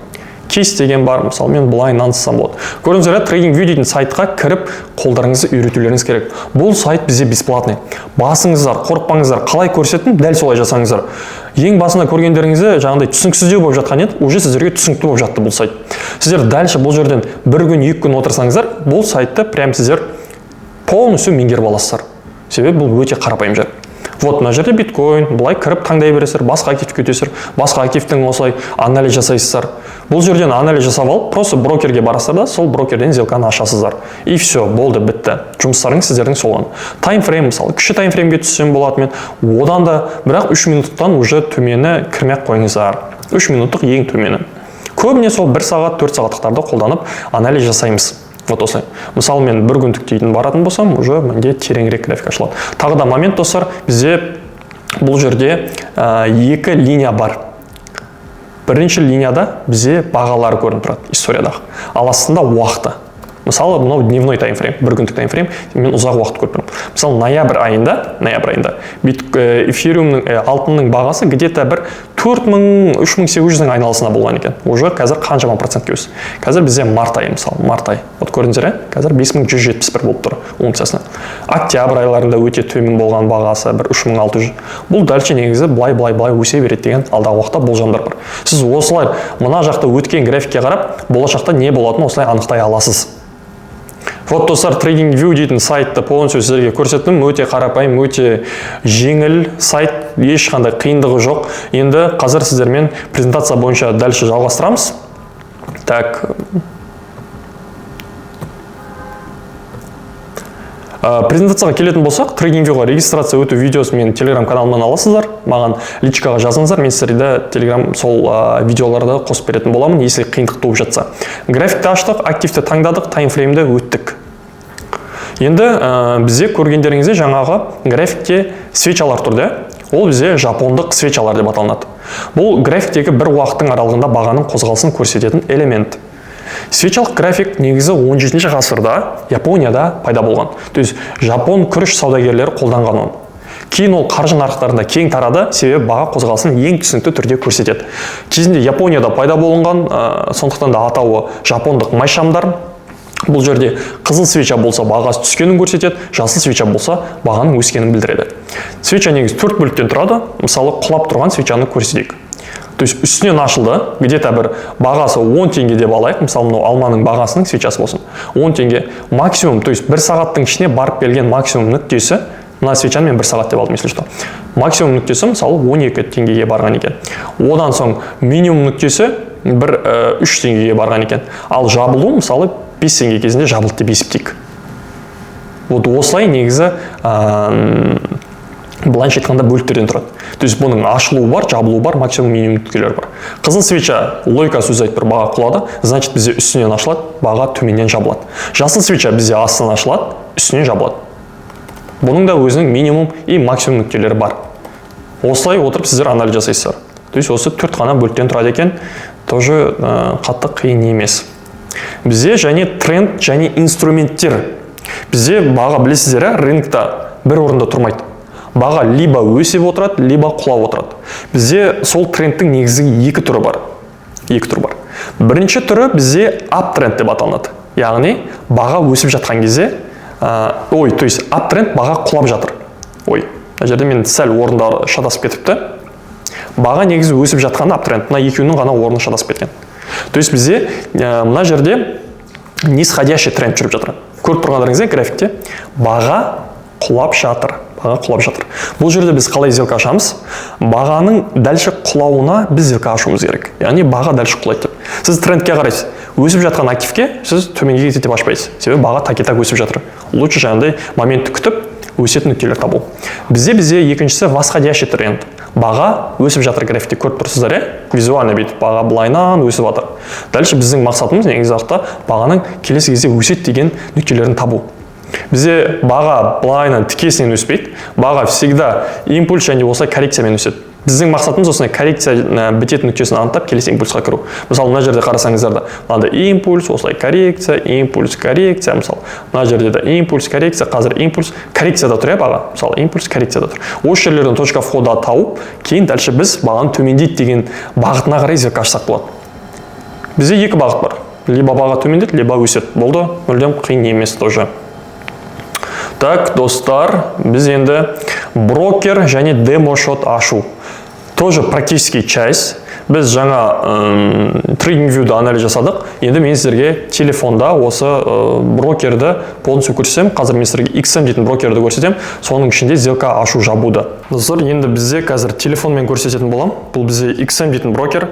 A: Кисть деген бар, мысалы, мен былайынан сызсам болады. Көрдіңіздер, иә? TradingView дейтін сайтқа кіріп, қолдарыңызды үйретулеріңіз керек. Бұл сайт бізде бесплатный. Басыңыздар, қорықпаңыздар, қалай көрсеттім, дәл солай жасаңыздар. Ең басында көргендеріңізде жаңағыдай түсініксіздеу болып жатқан еді, уже сіздерге түсінікті болып жатты бұл сайт. Сіздер дальше бұл жерден бір күн, 2 күн отырсаңыздар, бұл сайтты прям сіздер полностью меңгеріп аласыздар. Себебі бұл өте қарапайым жер. Вот мына жерде биткоин, былай кіріп таңдай бересіздер, басқа активке өтесіздер, басқа активтің осылай анализ жасайсыздар. Бұл жерден анализ жасап алып, просто брокерге барасыздар да, сол брокерден сделканы ашасыздар. И все, болды, бітті. Жұмыстарыңыз сіздердің сол ғана. Таймфрейм, мысалы, кіші таймфреймге түссем болады мен. Одан да, бірақ 3 минуттан уже төмені кірмей ақ қойыңыздар. 3 минуттық ең төмені. Көбіне сол 1 сағат, 4 сағаттықтарды қолданып анализ жасаймыз. Вот осылай. Мысалы, мен бір күндік дейтін баратын болсам, уже менде тереңірек график ашылады. Тағы да момент, достар, бізде бұл жерде екі линия бар. Бірінші линияда бізде бағалар көрініп тұрады историядағы. Ал астында уақыты. Мысалы, мынау дневной таймфрейм, бір күндік таймфрейм, мен ұзақ уақыт көріп тұрмын. Мысалы, ноябрь айында эфириумның, алтынның бағасы где-то бір 4000, 3800-дің айналасында болған екен. Уже қазір қаншама процентке өсті. Қазір бізде март айы, мысалы, март айы. Вот көрдіңіздер, иә? Қазір 5171 болып тұр унциясына. Октябрь айларында өте төмен болған бағасы бір 3600. Бұл дальше негізі былай, былай, былай өсе береді деген алдағы уақытта болжамдар бар. Сіз осылай мына жақта өткен графикке қарап, болашақта не болатынын осылай анықтай аласыз. Вот, достар, TradingView дейтін сайтты полностью сіздерге көрсеттім. Өте қарапайым, өте жеңіл сайт, ешқандай қиындығы жоқ. Енді қазір сіздермен презентация бойынша дальше жалғастырамыз. Так. Презентацияға келетін болсақ, TradingView-ға регистрация өту видеосын менің Telegram каналымнан аласыздар. Маған личкаға жазыңыздар, мен сіздерге Telegram сол видеоларды қосып беретін боламын, если қиындық туып жатса. Графикті аштық, активті таңдадық, таймфреймді өттік. Енді бізде көргендеріңізде жаңағы графикте свечалар тұр, да? Ол бізде жапондық свечалар деп аталынады. Бұл графиктегі бір уақыттың аралығында бағаның қозғалысын көрсететін элемент. Свечалық график негізі 17 ғасырда Японияда пайда болған. То есть жапон күріш саудагерлері қолданған оны. Кейін ол қаржы нарықтарында кең тарады, себебі баға қозғалысын ең түсінікті түрде көрсетеді. Кезінде Японияда пайда болынған, сондықтан да атауы жапондық майшамдар. Бұл жерде қызыл свеча болса бағасы түскенін көрсетеді, жасыл свеча болса бағаның өскенін білдіреді. Свеча негізі төрт бөліктен тұрады. Мысалы, құлап тұрған свечаны көрсетейік. То есть үстінен ашылды, где-то бір бағасы 10 теңге деп алайық, мысалы, мынау алманың бағасының свечасы болсын. 10 теңге максимум, то есть бір сағаттың ішіне барып келген максимум нүктесі, мына свечаны мен бір сағат деп алдым, если что. Максимум нүктесі, мысалы, 12 теңгеге барған екен. Одан соң минимум нүктесі бір 3 теңгеге барған екен. Ал жабылу, мысалы, 5 теңге кезінде жабылды деп есептейік. Вот осылай негізі, былайша айтқанда, бөліктерден тұрады. То есть бұның ашылуы бар, жабылуы бар, максимум, минимум нүктелері бар. Қызыл свеча логикасы өзі айтып тұр, баға құлады, значит бізде үстінен ашылады, баға төменнен жабылады. Жасыл свеча бізде астынан ашылады, үстінен жабылады. Бұның да өзінің минимум и максимум нүктелері бар. Осылай отырып сіздер анализ жасайсыздар. То есть осы төрт қана бөліктен тұрады екен, тоже қатты қиын емес. Бізде және тренд және инструменттер. Бізде баға, білесіздер, рынокта бір орында тұрмайды. Баға либо өсіп отырады, либо құлап отырады. Бізде сол трендтің негізгі екі түрі бар. Екі түрі бар. Бірінші түрі бізде аптренд деп аталынады. Яғни баға өсіп жатқан кезде, ой, то есть аптренд баға құлап жатыр. Ой, мына жерде мен сәл орындары шатасып кетіпті. Баға негізі өсіп жатқан аптренд, мына екеуінің ғана орны шатасып кеткен. То есть бізде мына жерде нисходящий тренд жүріп жатыр. Көріп тұрғандарыңыздай, графикте баға құлап жатыр. Баға құлап жатыр. Бұл жерде біз қалай сделка ашамыз? Бағаның дальше құлауына біз сделка ашуымыз керек. Яғни баға дальше құлайды деп. Сіз трендке қарайсыз. Өсіп жатқан активке сіз төменге кетеді деп ашпайсыз. Себебі баға так и так өсіп жатыр. Лучше жаңағыдай моментті күтіп, өсетін нүктелер табу. Бізде екіншісі восходящий тренд. Баға өсіп жатыр, графикте көріп тұрсыздар, иә, визуально бүйтіп баға былайынан өсіп жатыр. Дальше біздің мақсатымыз негізі уақытта бағаның келесі кезде өседі деген нүктелерін табу. Бізде баға былайынан тікесінен өспейді, баға всегда импульс және осылай коррекциямен өседі. Біздің мақсатымыз осындай коррекция бітетін нүктесін анықтап, келесі импульсқа кіру. Мысалы, мына жерде қарасаңыздар да, мынандай импульс, осылай коррекция, импульс, коррекция. Мысалы, мына жерде де импульс, коррекция, қазір импульс, коррекцияда тұр, иә, баға. Мысалы, импульс, коррекцияда тұр. Осы жерлерден точка входа тауып, кейін дальше біз бағаны төмендейді деген бағытына қарай сделка ашсақ болады. Бізде екі бағыт бар: либо баға төмендейді, либо өседі. Болды, мүлдем қиын емес тоже. Так, достар, біз енді брокер және демо счет ашу, тоже практический часть. Біз жаңа TradingView-ді анализ жасадық. Енді мен сіздерге телефонда осы брокерді полностью көрсетемін. Қазір мен сіздерге XM дейтін брокерді көрсетемін, соның ішінде сделка ашу, жабуды. Достар, енді бізде қазір телефонмен көрсететін боламын. Бұл бізде XM дейтін брокер.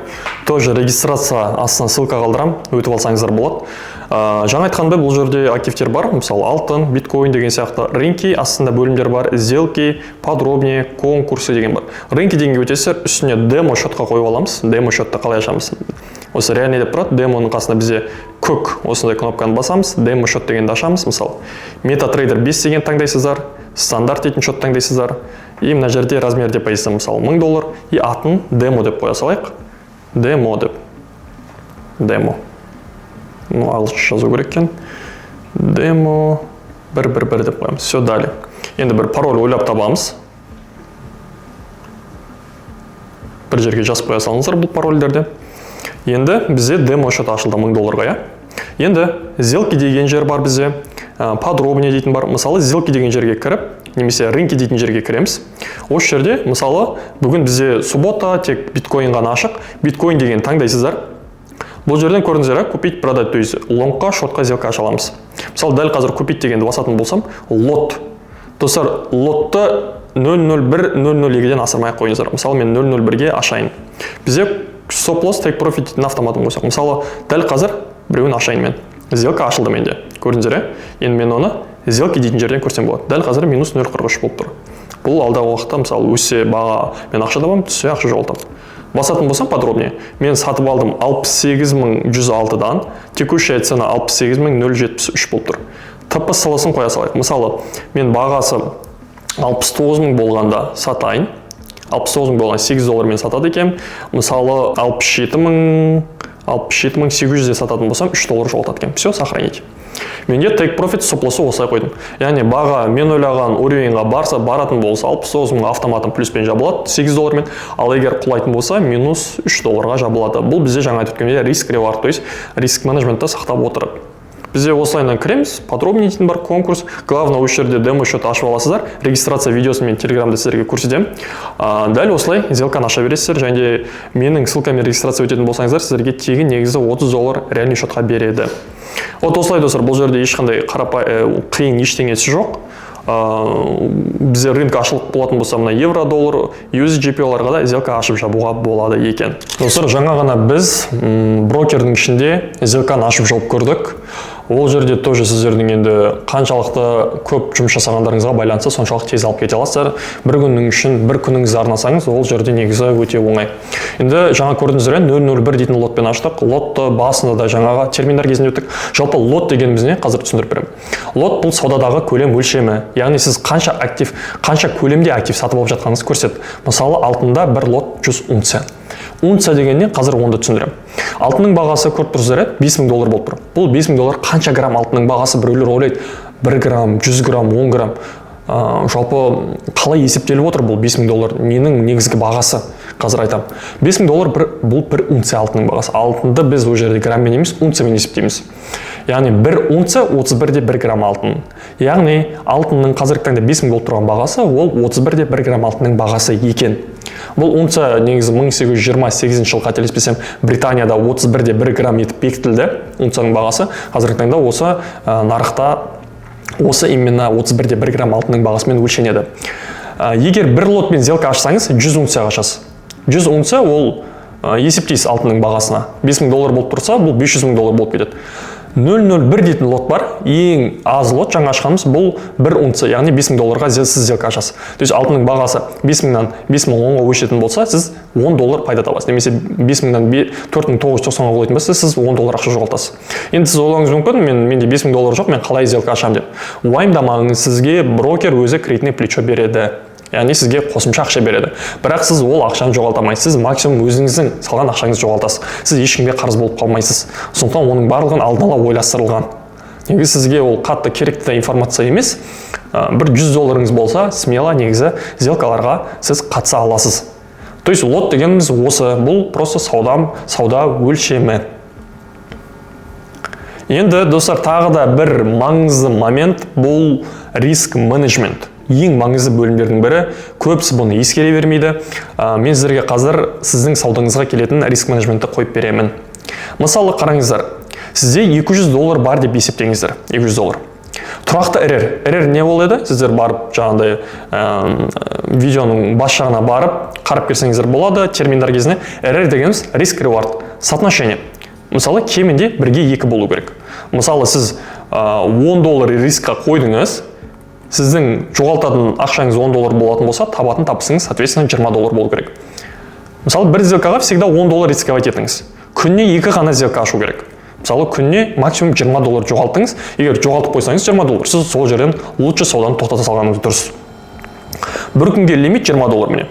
A: Тоже регистрация астына ссылка қалдырамын, өтіп алсаңыздар болады. Жаңа айтқандай, бұл жерде активтер бар, мысалы, алтын, биткоин деген сияқты. Рынки астында бөлімдер бар: сделки, подробнее, конкурсы деген бар. Рынки дегенге өтесіздер, үстіне демо счетқа қойып аламыз. Демо счетты қалай ашамыз? Осы реальный деп тұрады, демоның қасында бізде көк осындай кнопканы басамыз, демо счет дегенді ашамыз. Мысалы, MetaTrader 5 деген таңдайсыздар, стандарт дейтін счет таңдайсыздар. И мына жерде размер депозита, мысалы, 1000 доллар, и атын демо деп қоя салайық, демо деп, демо, ну, ағылшынша жазу керек екен, демо 111 деп қоямыз. Все, далее. Енді бір пароль ойлап табамыз, бір жерге жазып қоя салыңыздар бұл парольдерді. Енді бізде демо счет ашылды 1000 долларға, иә. Енді сделки деген жер бар бізде, подробнее дейтін бар. Мысалы, сделки деген жерге кіріп немесе рынки дейтін жерге кіреміз. Осы жерде, мысалы, бүгін бізде суббота, тек биткоин ғана ашық. Биткоин деген таңдайсыздар. Бұл жерден көрдіңіздер, иә, купить, продать, то есть лонгқа, шортқа сделка аша аламыз. Мысалы, дәл қазір купить дегенді басатын болсам, лот, достар, лотты 0.01, 0.02-ден асырмай ақ қойыңыздар. Мысалы, мен 0.01-ге ашайын. Бізде стоп лосс, тейк профит дейтін автоматын қойсақ, мысалы, дәл қазір біреуін ашайын мен. Сделка ашылды менде, көрдіңіздер, иә. Енді мен оны сделки дейтін жерден көрсем болады. Дәл қазір минус 0.43 болып тұр. Бұл алдағы уақытта, мысалы, өссе баға, мен ақша табамын, түссе, ақша жоғалтамын. Басатын болсам, подробнее, мен сатып алдым 68 106-дан, текущая цена 68 073 болып тұр. ТП СЛ-сын қоя салайық. Мысалы, мен бағасы 69 000 болғанда сатайын. 69 000 болған 8 доллармен сатады екенмін. Мысалы, 67 000, 67 800-де сататын болсам, 3 доллар жоғалтады екенмін. Все, сохранить. Менде take profit, стоп лоссы осылай қойдым. Яғни баға мен ойлаған уровеньға барса, баратын болса, 69 000 автоматом плюспен жабылады 8 доллармен, ал егер құлайтын болса, минус 3 долларға жабылады. Бұл бізде жаңа айтып өткендей риск reward, то есть риск менеджментті сақтап отырып. Бізде осылайынан кіреміз, подробнее дейтін бар, конкурс. Главное, осы жерде демо счет ашып аласыздар. Регистрация видеосын мен телеграмда сіздерге көрсетемін. Дәл осылай сделканы аша бересіздер және де менің ссылкамен регистрация өтетін болсаңыздар, сіздерге тегін негізі 30 доллар реальный счетқа береді. Вот осылай, достар, бұл жерде ешқандай қиын ештеңесі жоқ. Бізде рынок ашылып болатын болса, мына евро доллар, USD-JPY-ларға да сделка ашып жабуға болады екен. Достар, жаңа ғана біз брокердің ішінде сделканы ашып жауып көрдік. Ол жерде тоже сіздердің енді қаншалықты көп жұмыс жасағандарыңызға байланысты, соншалықты тез алып кете аласыздар. Бір күннің үшін бір күніңізді арнасаңыз, ол жерде негізі өте оңай. Енді жаңа көрдіңіздер, иә, 0.01 дейтін лотпен аштық. Лотты басында да жаңағы терминдар кезінде өттік. Жалпы лот дегеніміз не, қазір түсіндіріп беремін. Лот — бұл саудадағы көлем өлшемі, яғни сіз қанша актив, қанша көлемде актив сатып алып жатқаныңызды көрсетеді. Мысалы, алтында бір лот 100 унция. Унция дегеннен қазір оны да түсіндіремін. Алтынның бағасы, көріп тұрсыздар, иә, 5000 доллар болып тұр. Бұл 5000 доллар қанша грамм алтынның бағасы? Біреулер ойлайды, 1 грамм, 100 грамм, 10 грамм. Жалпы қалай есептеліп отыр бұл 5000 доллар, ненің негізгі бағасы, қазір айтамын. 5000 доллар бір, бұл бір унция алтынның бағасы. Алтынды біз ол жерде грамммен емес, унциямен есептейміз. Яғни бір унция 31 де 1 грамм алтын. Яғни алтынның қазіргі таңда 5000 болып тұрған бағасы, ол 31 де 1 грамм алтынның бағасы екен. Бұл унция негізі 1828 жыл, қателеспесем, Британияда 31 де 1 грамм етіп бекітілді унцияның бағасы. Қазіргі таңда осы нарықта осы именно 31 де 1 грамм алтынның бағасымен өлшенеді. Егер бір лотпен сделка ашсаңыз, 100 унцияға ашасыз. 100 унция ол есептейсіз алтынның бағасына. 5000 доллар болып тұрса, бұл 500 мың доллар болып кетеді. 0,01 дейтін лот бар, ең аз лот жаңа ашқанымыз, бұл бір унция, яғни 5000 долларға сіз сделка ашасыз. То есть алтынның бағасы 5000-нан 5010-ға өсетін болса, сіз 10 доллар пайда табасыз, немесе 5000-нан 4990-ға құлайтын болса, сіз 10 доллар ақша жоғалтасыз. Енді сіз ойлауыңыз мүмкін, менде 5000 доллар жоқ, мен қалай сделка ашамын деп. Уайымдамаңыз, сізге брокер өзі кредитный плечо береді, яғни сізге қосымша ақша береді, бірақ сіз ол ақшаны жоғалта алмайсыз. Сіз максимум өзіңіздің салған ақшаңызды жоғалтасыз, сіз ешкімге қарыз болып қалмайсыз. Сондықтан оның барлығын алдын ала ойластырылған. Негізі сізге ол қатты керекті информация емес. Бір 100 долларыңыз болса, смело негізі сделкаларға сіз қатыса аласыз. То есть лот дегеніміз осы, бұл просто сауда өлшемі. Енді, достар, тағы да бір маңызды момент, бұл риск менеджмент, ең маңызды бөлімдердің бірі. Көбісі бұны ескере бермейді. Мен сіздерге қазір сіздің саудаңызға келетін риск менеджментті қойып беремін. Мысалы, қараңыздар, сізде 200 доллар бар деп есептеңіздер. 200 доллар тұрақты РР. РР не ол еді? Сіздер барып, жаңағыдай видеоның бас жағына барып қарап келсеңіздер болады терминдар кезінде. РР дегеніміз риск reward соотношение. Мысалы, кемінде 1:2 болу керек. Мысалы, сіз 10 доллар рискқа қойдыңыз, сіздің жоғалтатын ақшаңыз 10 доллар болатын болса, табатын табысыңыз, соответственно, 20 доллар болу керек. Мысалы, бір сделкаға всегда 10 доллар рисковать етіңіз. Күніне екі ғана сделка ашу керек. Мысалы, күніне максимум 20 доллар жоғалттыңыз. Егер жоғалтып қойсаңыз 20 доллар, сіз сол жерден лучше сауданы тоқтата салғаныңыз дұрыс. Бір күнге лимит 20 доллар, міне.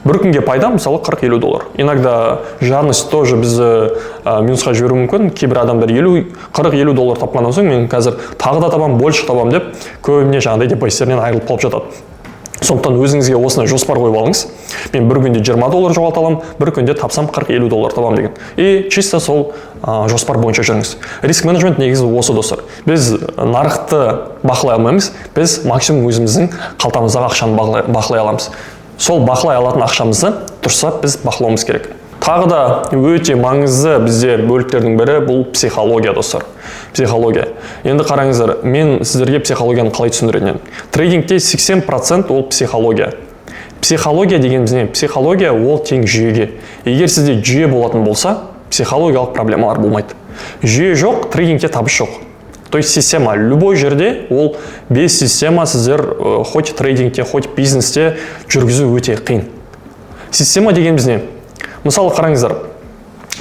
A: Бір күнге пайда, мысалы, 40-50 доллар. Иногда жадность тоже бізді минусқа жіберуі мүмкін. Кейбір адамдар 50, 40-50 доллар тапқаннан соң, мен қазір тағы да табамын, больше табамын деп, көбіне жаңағыдай депозиттерінен айырылып қалып жатады. Сондықтан өзіңізге осындай жоспар қойып алыңыз: мен бір күнде 20 доллар жоғалта аламын, бір күнде тапсам 40-50 доллар табамын деген, и чисто сол жоспар бойынша жүріңіз. Риск менеджмент негізі осы, достар. Біз нарықты бақылай алмаймыз, біз максимум өзіміздің қалтамыздағы ақшаны бақылай аламыз. Сол бақылай алатын ақшамызды дұрыстап біз бақылауымыз керек. Тағы да өте маңызды бізде бөліктердің бірі, бұл психология, достар, психология. Енді қараңыздар, мен сіздерге психологияны қалай түсіндіретін едім. Трейдингте 80% ол психология. Психология дегеніміз не? Психология ол тең жүйеге. Егер сізде жүйе болатын болса, психологиялық проблемалар болмайды. Жүйе жоқ трейдингте табыс жоқ. То есть система любой жерде, ол без система сіздер хоть трейдингте, хоть бизнесте жүргізу өте қиын. Система дегеніміз не? Мысалы, қараңыздар,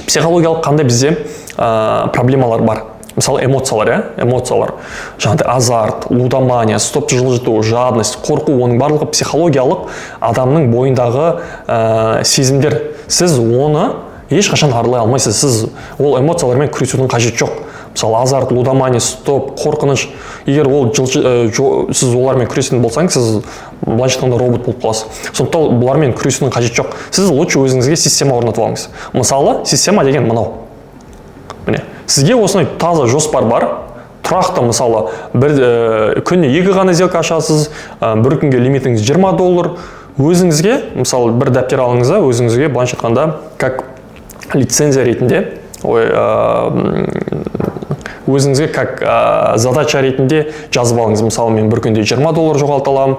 A: психологиялық қандай бізде проблемалар бар? Мысалы, эмоциялар, иә, эмоциялар, жаңағыдай азарт, лудомания, стопты жылжыту, жадность, қорқу, оның барлығы психологиялық, адамның бойындағы сезімдер. Сіз оны ешқашан аралай алмайсыз, сіз ол эмоциялармен күресудің қажеті жоқ. Мысалы, азарт, лудомания, стоп, қорқыныш, егер ол сіз олармен күресетін болсаңыз, сіз былайша айтқанда робот болып қаласыз. Сондықтан бұлармен күресудің қажеті жоқ. Сіз лучше өзіңізге система орнатып алыңыз. Мысалы, система деген мынау, міне, сізге осындай таза жоспар бар, тұрақты. Мысалы, бір күніне екі ғана сделка ашасыз, бір күнге лимитіңіз 20 доллар. Өзіңізге, мысалы, бір дәптер алыңыз да, өзіңізге, былайша айтқанда, как лицензия ретінде, ой, өзіңізге как задача ретінде жазып алыңыз. Мысалы, мен бір күнде 20 доллар жоғалта аламын,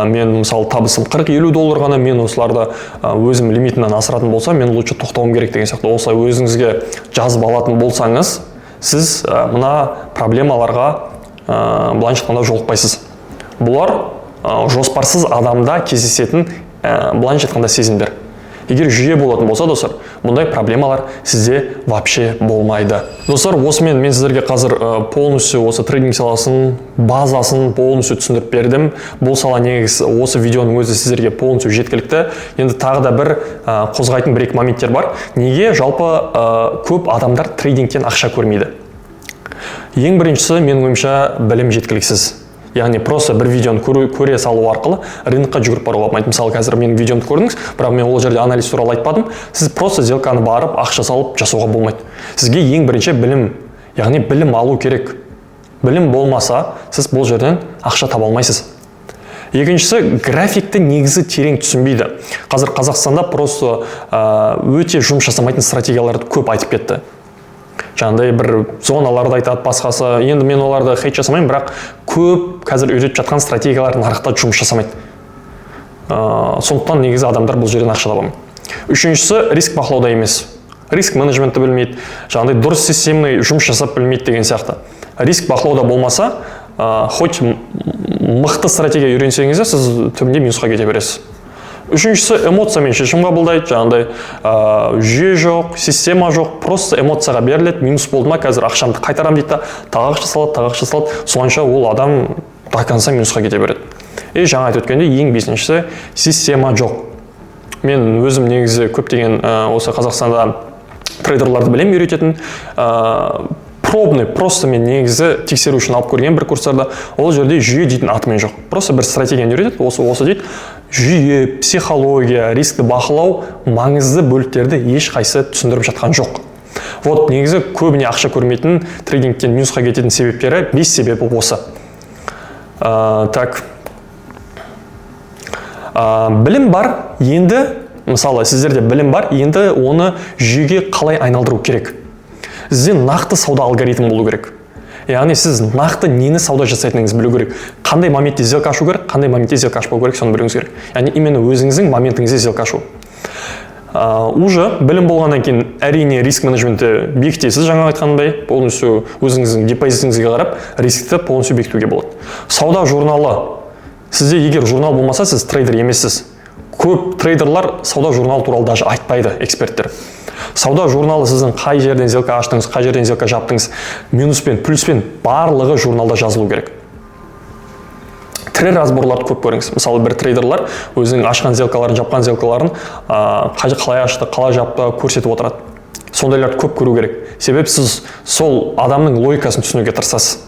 A: мен, мысалы, табысым 40-50 доллар ғана, мен осыларды өзім лимитімнен асыратын болсам, мен лучше тоқтауым керек деген сияқты. Осылай өзіңізге жазып алатын болсаңыз, сіз мына проблемаларға, былайша айтқанда, жолықпайсыз. Бұлар жоспарсыз адамда кездесетін, былайша айтқанда, сезімдер. Егер жүйе болатын болса, достар, бұндай проблемалар сізде вообще болмайды. Достар, осымен мен сіздерге қазір полностью осы трейдинг саласының базасын полностью түсіндіріп бердім. Бұл сала негізі осы видеоның өзі сіздерге полностью жеткілікті. Енді тағы да бір қозғайтын бір екі моменттер бар. Неге жалпы көп адамдар трейдингтен ақша көрмейді? Ең біріншісі, менің ойымша, білім жеткіліксіз. Яғни просто бір видеоны көре салу арқылы рынокқа жүгіріп баруға болмайды. Мысалы, қазір менің видеомды көрдіңіз, бірақ мен ол жерде анализ туралы айтпадым. Сіз просто сделканы барып, ақша салып жасауға болмайды. Сізге ең бірінші білім, яғни білім алу керек. Білім болмаса, сіз бұл жерден ақша таба алмайсыз. Екіншісі, графикті негізі терең түсінбейді. Қазір Қазақстанда просто өте жұмыс жасамайтын стратегияларды көп айтып кетті, жаңағыдай бір зоналарды айтады, басқасы. Енді мен оларды хейт жасамаймын, бірақ көп қазір үйретіп жатқан стратегиялар нарықта жұмыс жасамайды. Сондықтан негізі адамдар бұл жерден ақша таба алмайды. Үшіншісі, риск бақылауда емес. Риск менеджментті білмейді, жаңағыдай дұрыс системный жұмыс жасап білмейді деген сияқты. Риск бақылауда болмаса, хоть мықты стратегия үйренсеңіз де, сіз түбінде минусқа кете бересіз. Үшіншісі, эмоциямен шешім қабылдайды. Жаңағыдай жүйе жоқ, система жоқ, просто эмоцияға беріледі. Минус болды ма, қазір ақшамды қайтарамын дейді да, тағы ақша салады, тағы ақша салады. Сонша ол адам до конца минусқа кете береді. И жаңа айтып өткендей, ең бесіншісі, система жоқ. Мен өзім негізі көптеген осы Қазақстанда трейдерларды білемін үйрететін. Пробный просто мен негізі тексеру үшін алып көрген бір курстарда, ол жерде жүйе дейтін атымен жоқ. Просто бір стратегияны үйретеді, осы осы дейді. Жүйе, психология, рискті бақылау, маңызды бөліктерді ешқайсысы түсіндіріп жатқан жоқ. Вот негізі көбіне ақша көрмейтін, трейдингтен минусқа кететін себептері, бес себебі осы. Так, білім бар енді, мысалы, сіздерде білім бар, енді оны жүйеге қалай айналдыру керек? Сізде нақты сауда алгоритмі болу керек, яғни сіз нақты нені сауда жасайтыныңызды білу керек. Қандай моментте сделка ашу керек, қандай моментте сделка ашпау керек, соны білуіңіз керек. Яғни именно өзіңіздің моментіңізде сделка ашу. Уже білім болғаннан кейін, әрине, риск менеджментті бекітесіз. Жаңа айтқанымдай, полностью өзіңіздің депозитіңізге қарап рискті полностью бекітуге болады. Сауда журналы. Сізде егер журнал болмаса, сіз трейдер емессіз. Көп трейдерлар сауда журналы туралы даже айтпайды, эксперттер. Сауда журналы: сіздің қай жерден сделка аштыңыз, қай жерден сделка жаптыңыз, минуспен, плюспен, барлығы журналда жазылу керек. Трейд разборларды көп көріңіз. Мысалы, бір трейдерлар өзінің ашқан сделкаларын, жапқан сделкаларын, қалай ашты, қалай жапты, көрсетіп отырады. Сондайларды көп көру керек, себебі сіз сол адамның логикасын түсінуге тырысасыз.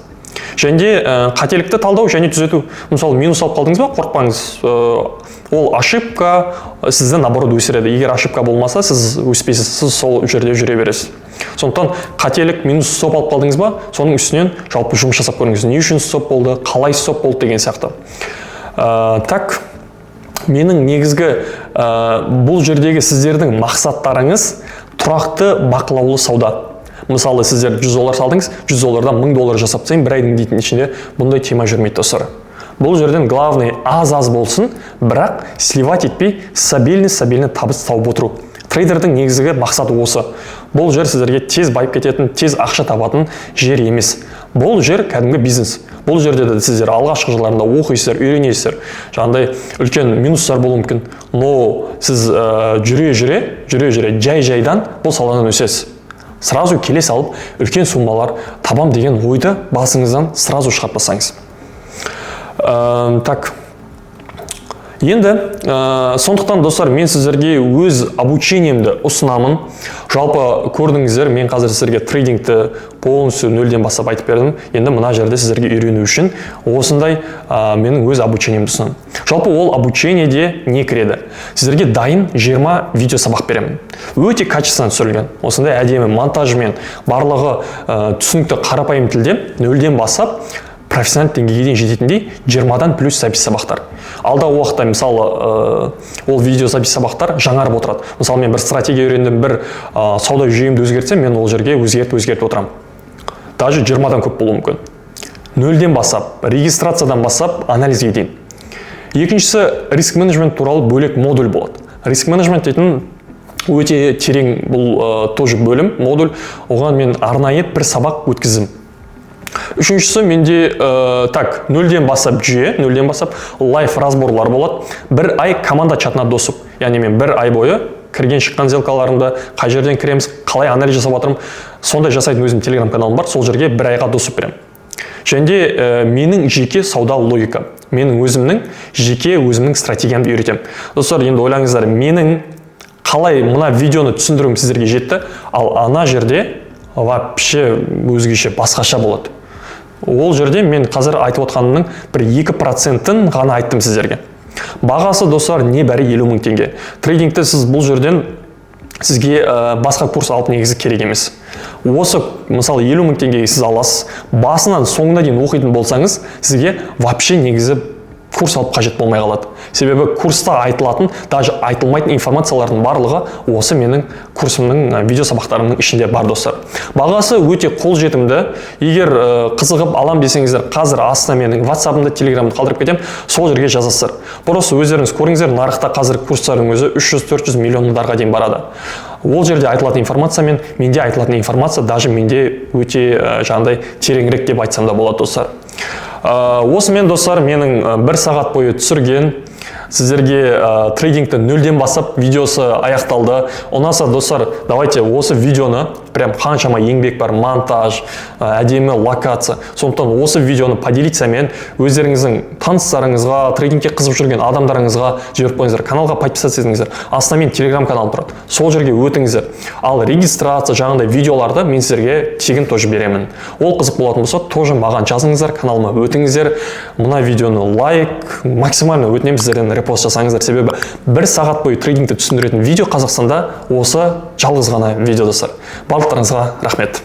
A: Және де қателікті талдау және түзету. Мысалы, минус алып қалдыңыз ба, қорықпаңыз. Ол ошибка сізді, наоборот, өсіреді. Егер ошибка болмаса, сіз өспейсіз, сіз сол жерде жүре бересіз. Сондықтан қателік, минус, стоп алып қалдыңыз ба, соның үстінен жалпы жұмыс жасап көріңіз: не үшін стоп болды, қалай стоп болды деген сияқты. Так, менің негізгі бұл жердегі сіздердің мақсаттарыңыз — тұрақты, бақылаулы сауда. Мысалы, сіздер 100 доллар салдыңыз, 100 доллардан 1000 доллар жасап тастайын бір айдың дейтін ішінде, бұндай тема жүрмейді, достар. Бұл жерден главный аз-аз болсын, бірақ сливать етпей, стабильный, стабильный табыс тауып отыру. Трейдердің негізгі мақсаты осы. Бұл жер сіздерге тез байып кететін, тез ақша табатын жер емес. Бұл жер кәдімгі бизнес. Бұл жерде де сіздер алғашқы жылдарында оқисыздар, үйренесіздер, жаңағыдай үлкен минустар болуы мүмкін, но сіз жүре жүре, жүре жүре, жай жайдан бұл саладан өсесіз. Сразу келе салып үлкен суммалар табам деген ойды басыңыздан сразу шығарып тастаңыз. Так, енді сондықтан, достар, мен сіздерге өз обучениемді ұсынамын. Жалпы көрдіңіздер, мен қазір сіздерге трейдингті полностью нөлден бастап айтып бердім. Енді мына жерде сіздерге үйрену үшін осындай менің өз обучениемді ұсынамын. Жалпы ол обучениеде не кіреді? Сіздерге дайын 20 видео сабақ беремін, өте качественно түсірілген, осындай әдемі монтажмен, барлығы түсінікті, қарапайым тілде, нөлден бастап профессиональ деңгейге дейін жететіндей 20-дан плюс запись сабақтар. Алдағы уақытта, мысалы, ол видео запись сабақтар жаңарып отырады. Мысалы, мен бір стратегия үйрендім, бір сауда жүйемді өзгертсем, мен ол жерге өзгертіп, өзгертіп отырамын. Даже 20-дан көп болуы мүмкін. Нөлден бастап, регистрациядан бастап анализге дейін. Екіншісі, риск менеджмент туралы бөлек модуль болады. Риск менеджмент дейтін өте терең бұл тоже бөлім, модуль. Оған мен арнайы бір сабақ өткіздім. Үшіншісі, менде так, нөлден бастап жүйе, нөлден бастап лайв разборлар болады. Бір ай команда чатына доступ, яғни мен бір ай бойы кірген, шыққан сделкаларымды, қай жерден кіреміз, қалай анализ жасап жатырмын, сондай жасайтын өзімнің телеграм каналым бар, сол жерге бір айға доступ беремін. Және де менің жеке сауда логика, менің өзімнің жеке өзімнің стратегиямды үйретемін. Достар, енді ойлаңыздар, менің қалай мына видеоны түсіндіруім сіздерге жетті, ал ана жерде вообще өзгеше, басқаша болады. Ол жерде мен қазір айтып отқанымның бір 2%-ін ғана айттым сіздерге. Бағасы, достар, небәрі 50 000 теңге. Трейдингті сіз бұл жерден, сізге басқа курс алып негізі керек емес. Осы, мысалы, 50 000 теңгеге сіз аласыз, басынан соңына дейін оқитын болсаңыз, сізге вообще негізі курс алып қажет болмай қалады. Себебі курста айтылатын, даже айтылмайтын информациялардың барлығы осы менің курсымның видео сабақтарымның ішінде бар. Достар, бағасы өте қолжетімді. Егер қызығып алам десеңіздер, қазір астына менің ватсабымды, телеграмымды қалдырып кетемін, сол жерге жазасыздар. Просто өздеріңіз көріңіздер, нарықта қазір курстардың өзі 300-400 миллиондарға дейін барады. Ол жерде айтылатын информация мен менде айтылатын информация даже менде өте жаңағыдай тереңірек деп айтсам да болады, достар. Осымен, достар, менің бір сағат бойы түсірген сіздерге трейдингті нөлден бастап видеосы аяқталды. Ұнаса, достар, давайте осы видеоны, прям қаншама еңбек бар, монтаж, әдемі локация, сондықтан осы видеоны поделиться мен өздеріңіздің таныстарыңызға, трейдингке қызығып жүрген адамдарыңызға жіберіп қойыңыздар. Каналға подписаться етіңіздер. Астына менің телеграм каналым тұрады, сол жерге өтіңіздер. Ал регистрация, жаңағыдай видеоларды мен сіздерге тегін тоже беремін. Ол қызық болатын болса, тоже маған жазыңыздар, каналыма өтіңіздер. Мына видеоны лайк, максимально өтінемін сіздерден, репост жасаңыздар, себебі бір сағат бойы трейдингті түсіндіретін видео Қазақстанда осы жалғыз ғана видео, достар. Барлықтарыңызға рахмет.